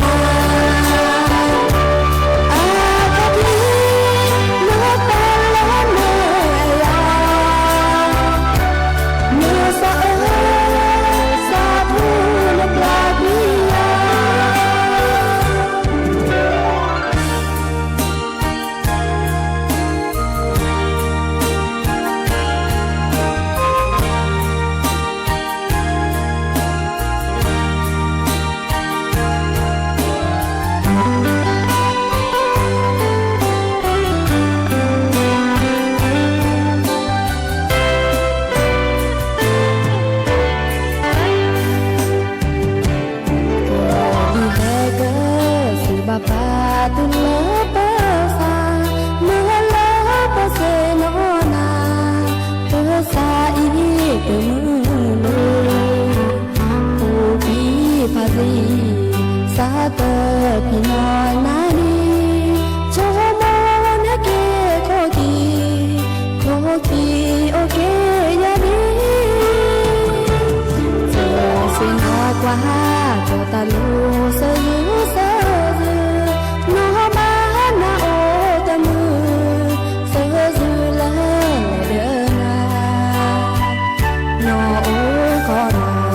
ၤ, အါတက့ၢ်, နတၢ်လၢနအဲၣ်ယၤ, နသးအၢ, သးထူနပျၢ်ကွံာ်ယၤ ကလံၤဟဲက့ၤ စံးဘၣ်ပှၤတုၤလၢပသး, မ့ၢ်လၢပသ့ၣ်နီၣ်နၤ, ပသးအံၤတမုာ်လၢ ပူၤကွံာ်ဖးယံၤ, စးတပျံၤနီၢ်နၤန့ၣ်, ဆိကမိၣ်န့ၢ်က့ၤခိၣ်ခံ, ခိၣ်ခံအိၣ်က့ၤယၤန့ၣ်, စၢၤဆ့ၣ်နီၤကွၢ်, ကၠီတၢ်လိၤ စၢၤယုၢ်စၢၤယုၢ်, နီၢ်ဘၣ်နၤအိၣ်တမုာ်, စၢၤယုၢ်လၢလဲၤဒီးနၤ နီၢ်အိၣ်ခိးနၤ,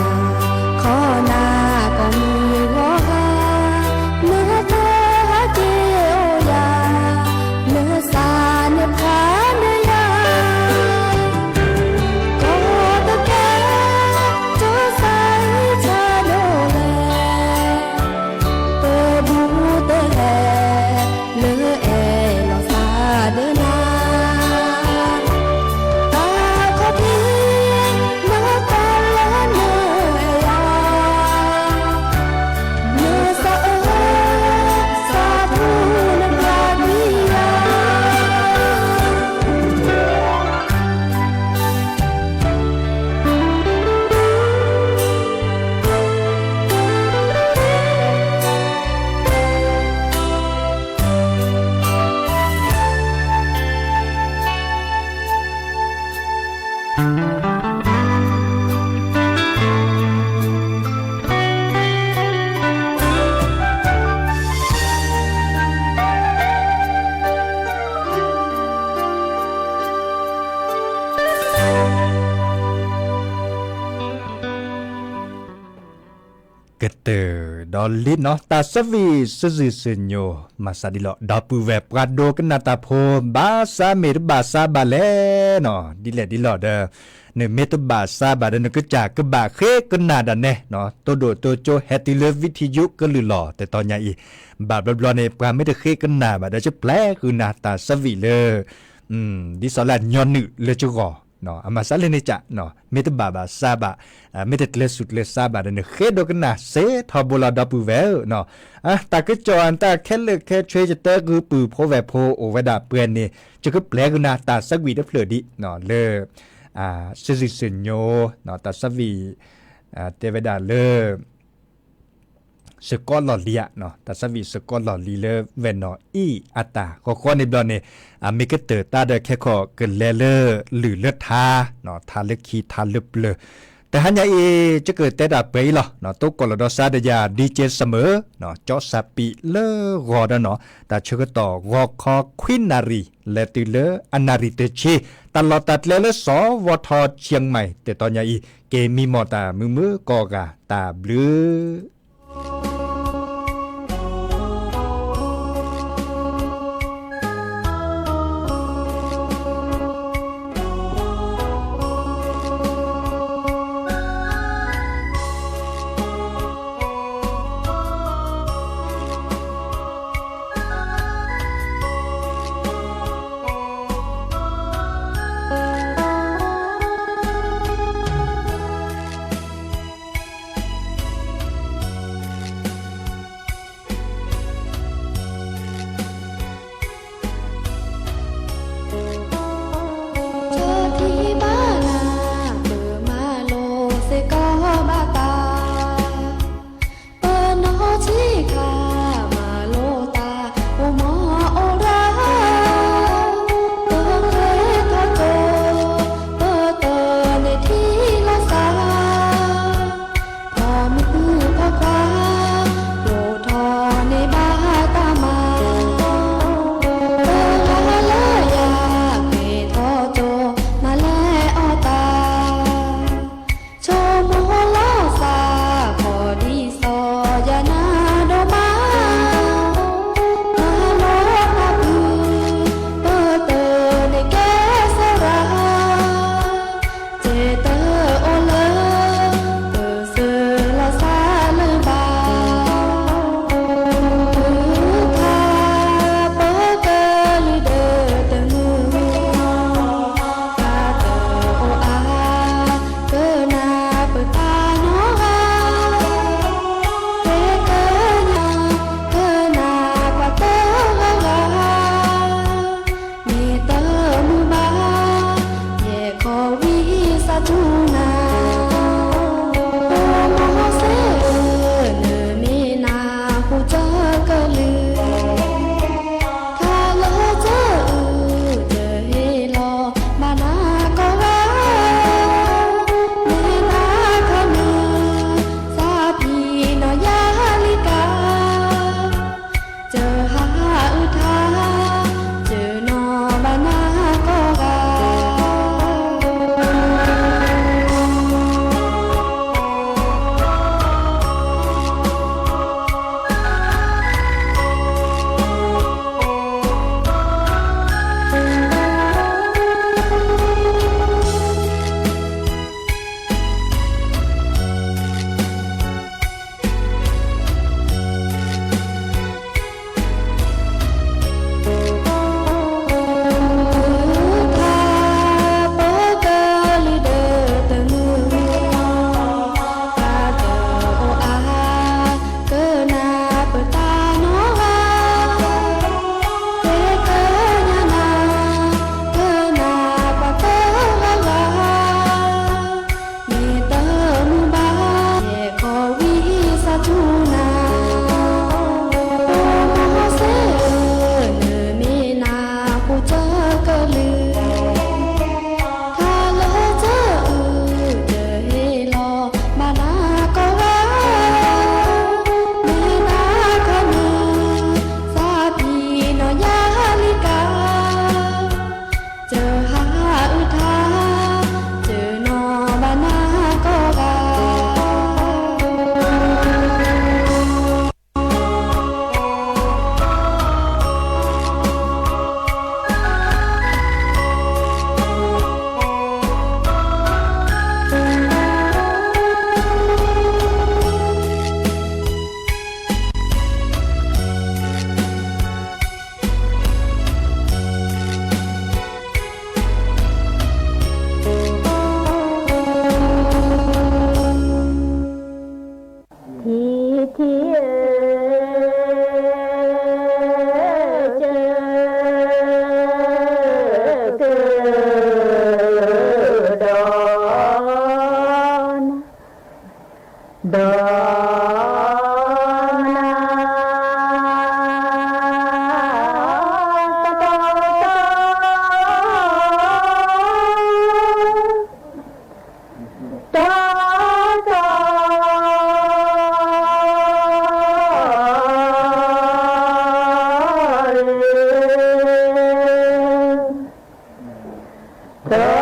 ခိးနၤကိးမုၢ်ဂီၤဟါ, နတဟဲက့ၤအိၣ်ယၤ, နသးန့ၣ်ဖးန့ၢ်ယၤ, ကိးတကဲ, ကၠီစဲဆါဒိၣ်လဲၣ် ကတၢၢ်ဒီးလံနီၤ တၢ်ဆၢဝံၣ် စုစုစုညိ မၤစးဒ်လီၤ ဒီပုၢ်ဝဲၢ်ပှၤဒိကနၣ်တၢ်ဖိ ဘၣ်ဆၣ်မ့ၢ်တဘၣ်ဆၣ်ဘၣ်လဲၣ်နီၤ ဒ်လဲၣ်ဒ်လီၤဒီး နမ့ၢ်တဘၣ်ဆၣ်ဘၣ်ဒီး နကစၢ်ကဘၣ်ဃ့ကနၣ်ဒၣ်နဲနီၤ တိၢ်ဒိၣ်တိၢ်ကၠိဟဲတုၤလၢ ဝံထံယိကလုၢ်လီၤ တတီၤညါအံၤ ဘၣ်ဘျီဘျီန့ၣ် ပှၤမ့ၢ်တဃ့ကနၣ်ဘၣ်ဒီး ကပျဲကနၣ်တၢ်ဆၢဝံၣ်လၢ ဒ်သိးလၢညီနုၢ်လၢကဂီၤ အမၤစးလၢန့ၣ်က မ့ၢ်တဘၣ်ဘၣ်ဆၣ်ဘၣ် မ့ၢ်တကျဲးစူၣ်ကျဲးစၢ်ဘၣ်ဒီး နဃ့ဒိကနၣ်စ့ထီဘိလီၤ ဒီပုၢ်ဝဲၢ်ဧၢနီၤ တၢ်ကစီၣ်အတၢ်ခဲလၢာ်ခဲဆ့ ယတဲဂုာ်ပုၢ်ဖိဝဲၢ်ဖိအိၣ်ဝဲဒၣ်ပှဲၤန့ၣ် ယကပျဲကနၣ်တၢ်ဆၢဝံၣ်တဖျၢၣ်ဒံး လၢ စုစုစုညိ တၢ်ဆၢဝံၣ် တဲဝဲဒၣ်လၢ စကီးလီၢ်လံၤဧါ တၢ်ဆၢဝံၣ်စကီးလီၢ်လံၤလၢဝဲၢ်နီၢ်အံၣ်အတၢ် ဃီဃီန့ၣ်ဘျီန့ၣ် အမ့ၢ်ကတၢၢ်တၢ်ဒီးခဲခီၣ်ကလဲၤလၢ လုၢ်လၢထါ ထါလၢခံထါလၢပျၢၤ တဟါညါအံၤ ယကတဲတၢ်ပှဲၤအံၤလီၤ တိကိးလီၤဒီးစါဒီးယၤ ဒံကဲစမၢၣ် ကၠီစးပံးလၢဂီၤဒီးနီၤ တၢ်ဆၢကတီၢ်ဂီၤခီခွံနၣ်ရံၣ် လဲၤတုၤလၢအနၣ်ရံၣ်တဆံ တၢ်လီၢ်တၢ်ကျဲလၢ စဝထ ကၠံၣ်မဲၣ် တတီၤညါအံၤ က့ၤမံမီၢ်တၢ်မုာ်မုာ်ကိးဂၤ တၢ်ဘျုး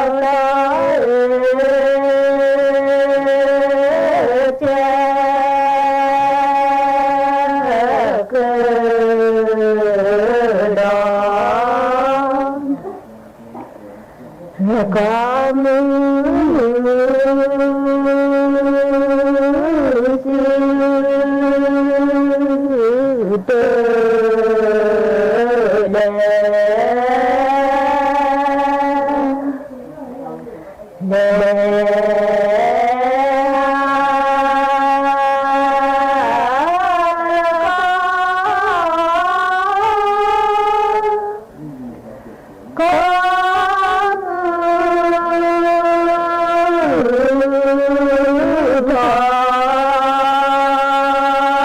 လီၤဧၢ, ကကဒီး နကီမုၢ်စံတလဲ လဲၤ ကီမုၢ်ထီၣ် ကီမုၢ်ထီၣ် စံတလဲ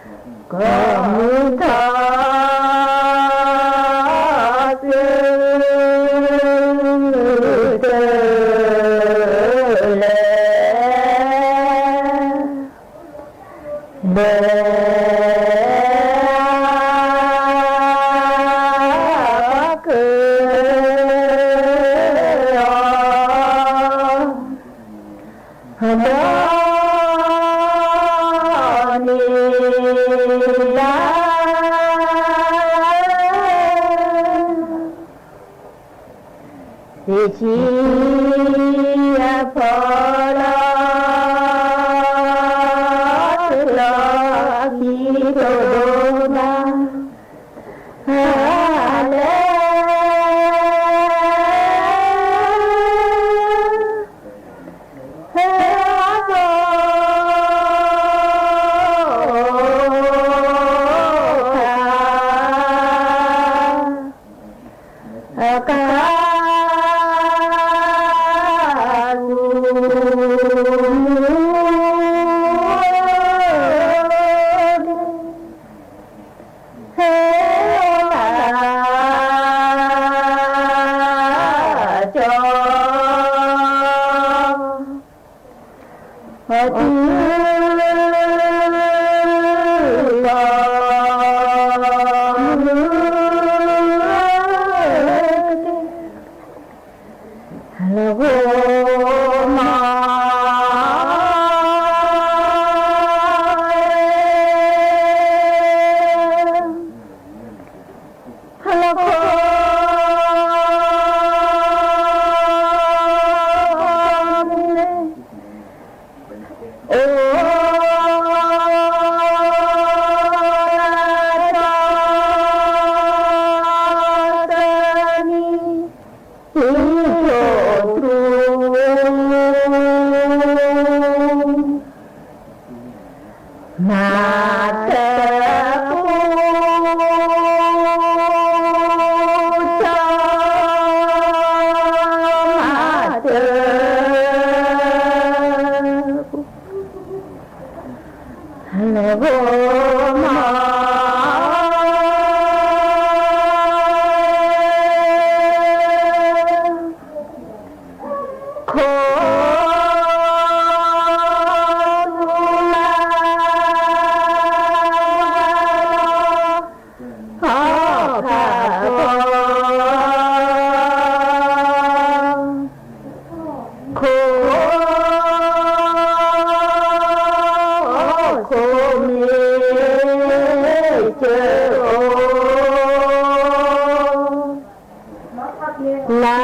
လဲၤ ကကဒီး ဒီးန့ၣ်လၢ သ့ၣ်ဆံအဖီလာ် တလီၤခံကဒီးဘၣ် လဲၤ က ဟဲလီၤ ကၠီ တုၤလီၤ ဟဲလီၤဂီၤမး ဟဲလီၤဂီၤမး အိၣ်လၢတၢ်တနံၤ ဟံၣ်ကၠိတြူ မၤတၢ်ပူ ကၠီ မၤတၢ်ပူ ဟဲလီၤဂီၤမး ခိၣ်သူလါ ဟီၣ်ခါကီ ခိၣ် ခိၣ်မ့ၢ်ကၢအိၣ် လါ က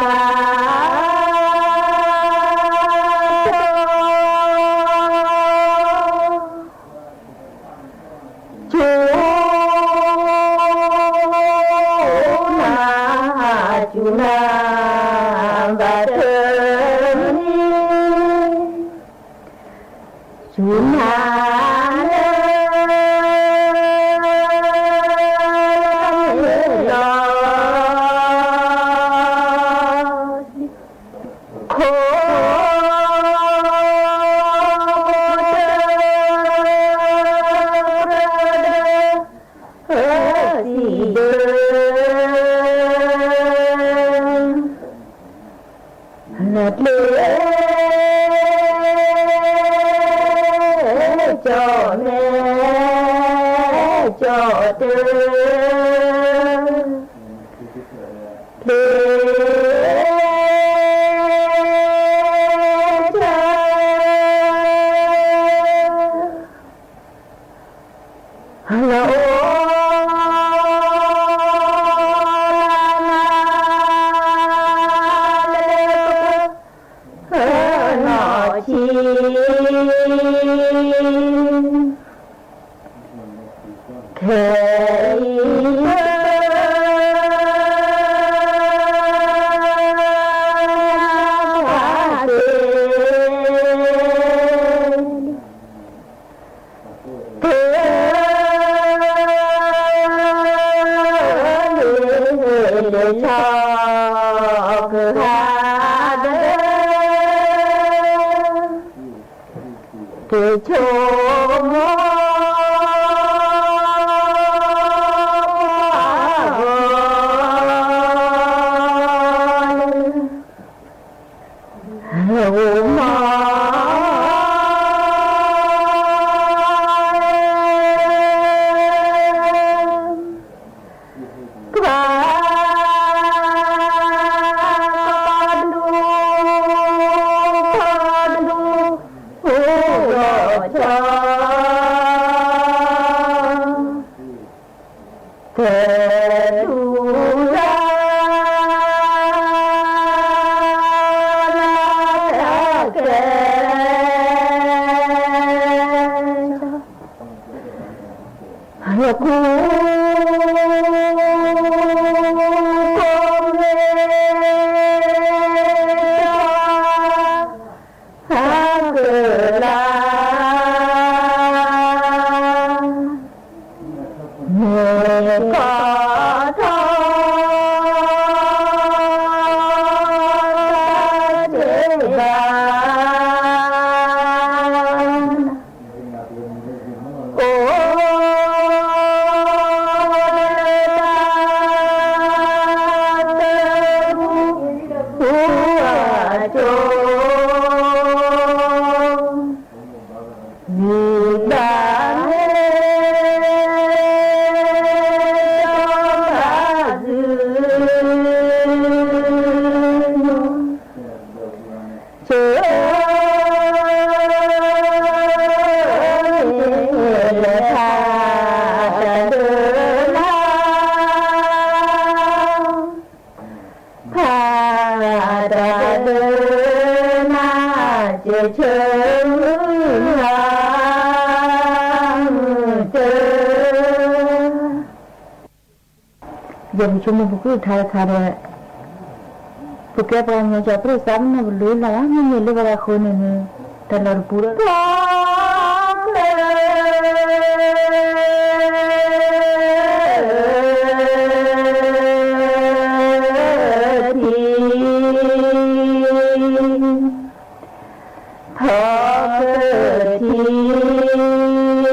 ၠူ နၤ ကၠူနၤ ဘၣ်တနံၤ ကၠူနၤလၢ လၢလီၤ ခိၣ် တြၢ စံးဘျုး နကျ့ ကၠီမဲ ကၠီတြၢ ကျ့ ခဲအံၤ လၢလၢလၢလီၤကဟါဒီး ကဆိကမိၣ် မၤ ပှၤ ကဒူၣ် အိၣ်ဒီးကၠီ တဒူၣ်လၢ ကဲ ဟဲကူ ကိးမ့ၢ် ဟးကလၤ မ့ၢ်ကီထီၣ် တၢ်တဘၣ် အိၣ် တၢ်တဘူၣ် အကၠိ မံၤဘၣ်မ့ၢ် တၢ်ဘၣ်သု ကၠိ လၢထါ တၢ်ဒၢနၤ ဖးတၢ်ဒၢနၤ ကၠိဆၢမုၢ်ဟါ မုၢ်တၢ ယပဆိကမိၣ်ပကလုၢ်ကထါတခါဒီး ပကဲပှၤကညီကၠီၤပရိသးမ့ၢ်နီၢ်ပလိၤလီၤဘၣ် မ့မ့ၢ်လၢပှၤဂၤအဃိန့ၣ်န့ၣ် တၢ်လီၢ်တပူၤဒီး ပှၤက ထံ ဖီကထံ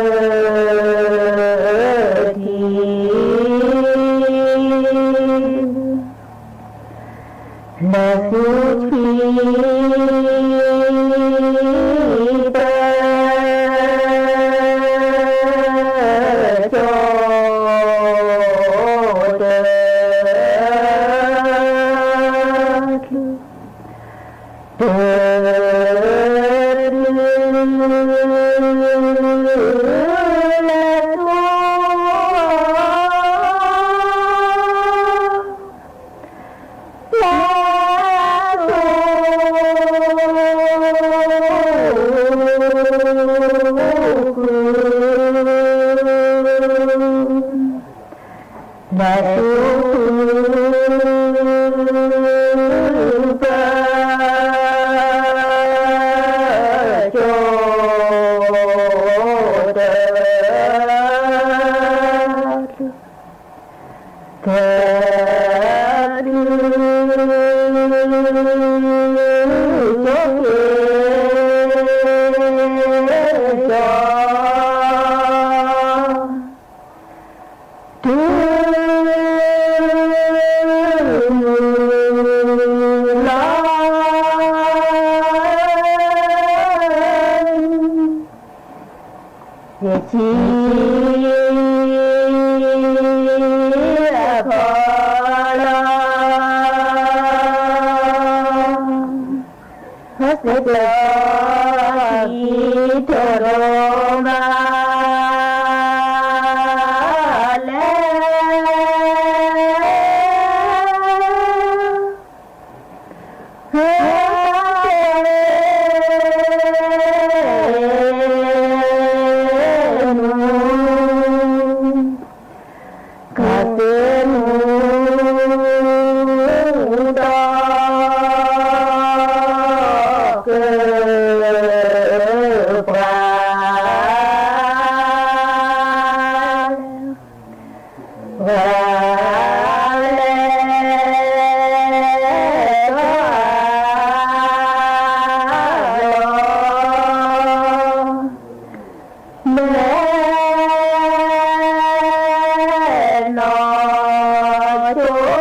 ဒုးက ထံ လၢသူထွံ ပၢ ကၠီ တ တ လၢသူ လၢသူ လၢသူ ပၢ ကၠီ တ တ ဒုး ကၠီ ကၠီ တုၤ လီၤ ယထံ အခီၣ်လီၤ ဟဲစ့ၢ်ကီး ကံထီၣ်ဒိၣ်မး လဲၣ် လၢဂီၤမး လၢတၢ် ထီၣ်ထံခိၣ်ဒၢနၤ နထံၣ်တၢ် ကဘီ ပနံၤထဲ လၢမိၢ် နီၢ်ထံ ကၠီတနၤ လၢဂီၤမး ဒိၣ်ထီၣ်မ့ၢ် အိၣ်ထီၣ် ထီၣ်ထံခိၣ် ဆိၣ်က့ၤကၠီ လီၤခိၣ်ဧါ ထီၣ်ဝံၤခိၣ်န့ၣ် အလီၢ်လံ အတၢ်ဘၣ် တ့ၢ်လီၤလီၤ မ့ၢ်တမ့ၢ်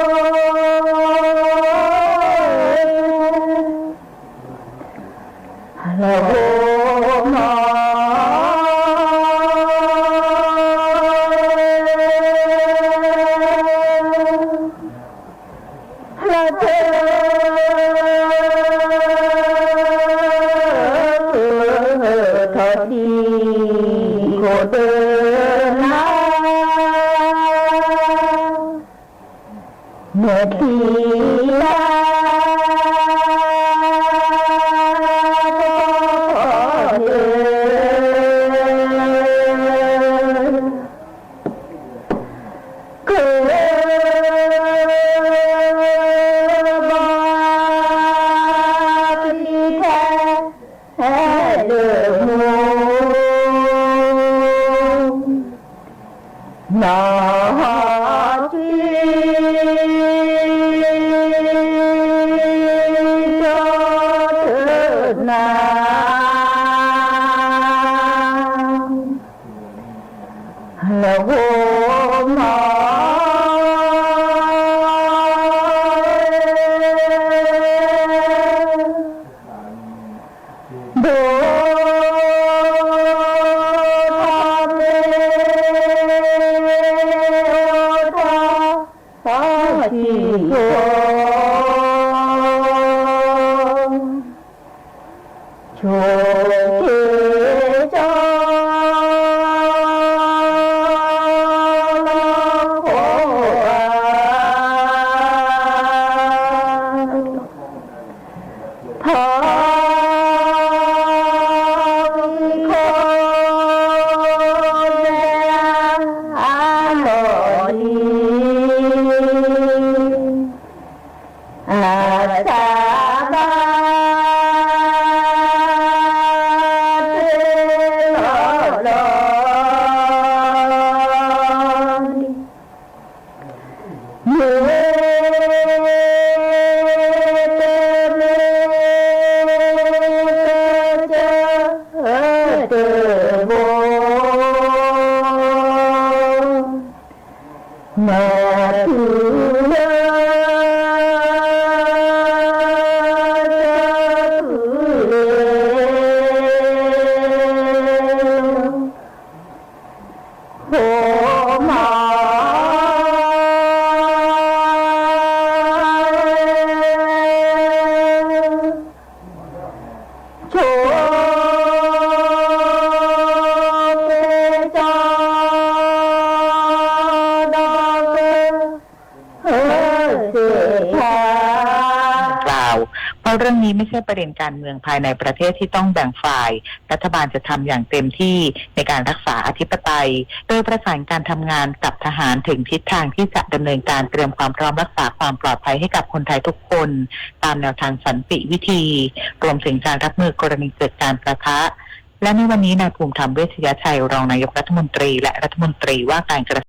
ကစၢၢ်တဘိ နဖုလၢ ကဖုလၢ ဟိမး ဆိၣ်က့ၤကၠီ ဒီးက ဟၢစ့ၣ်ခါ กล่าว เพราะเรื่องนี้ไม่ใช่ประเด็นการเมืองภายในประเทศที่ต้องแบ่งฝ่าย รัฐบาลจะทำอย่างเต็มที่ในการรักษาอธิปไตย โดยประสานการทำงานกับทหารถึงทิศทางที่จะดำเนินการเตรียมความพร้อมรักษาความปลอดภัยให้กับคนไทยทุกคน ตามแนวทางสันติวิธี รวมถึงการรับมือกรณีเกิดการปะทะ และในวันนี้นายภูมิธรรม เวชยชัย รองนายกรัฐมนตรี และรัฐมนตรีว่าการกระ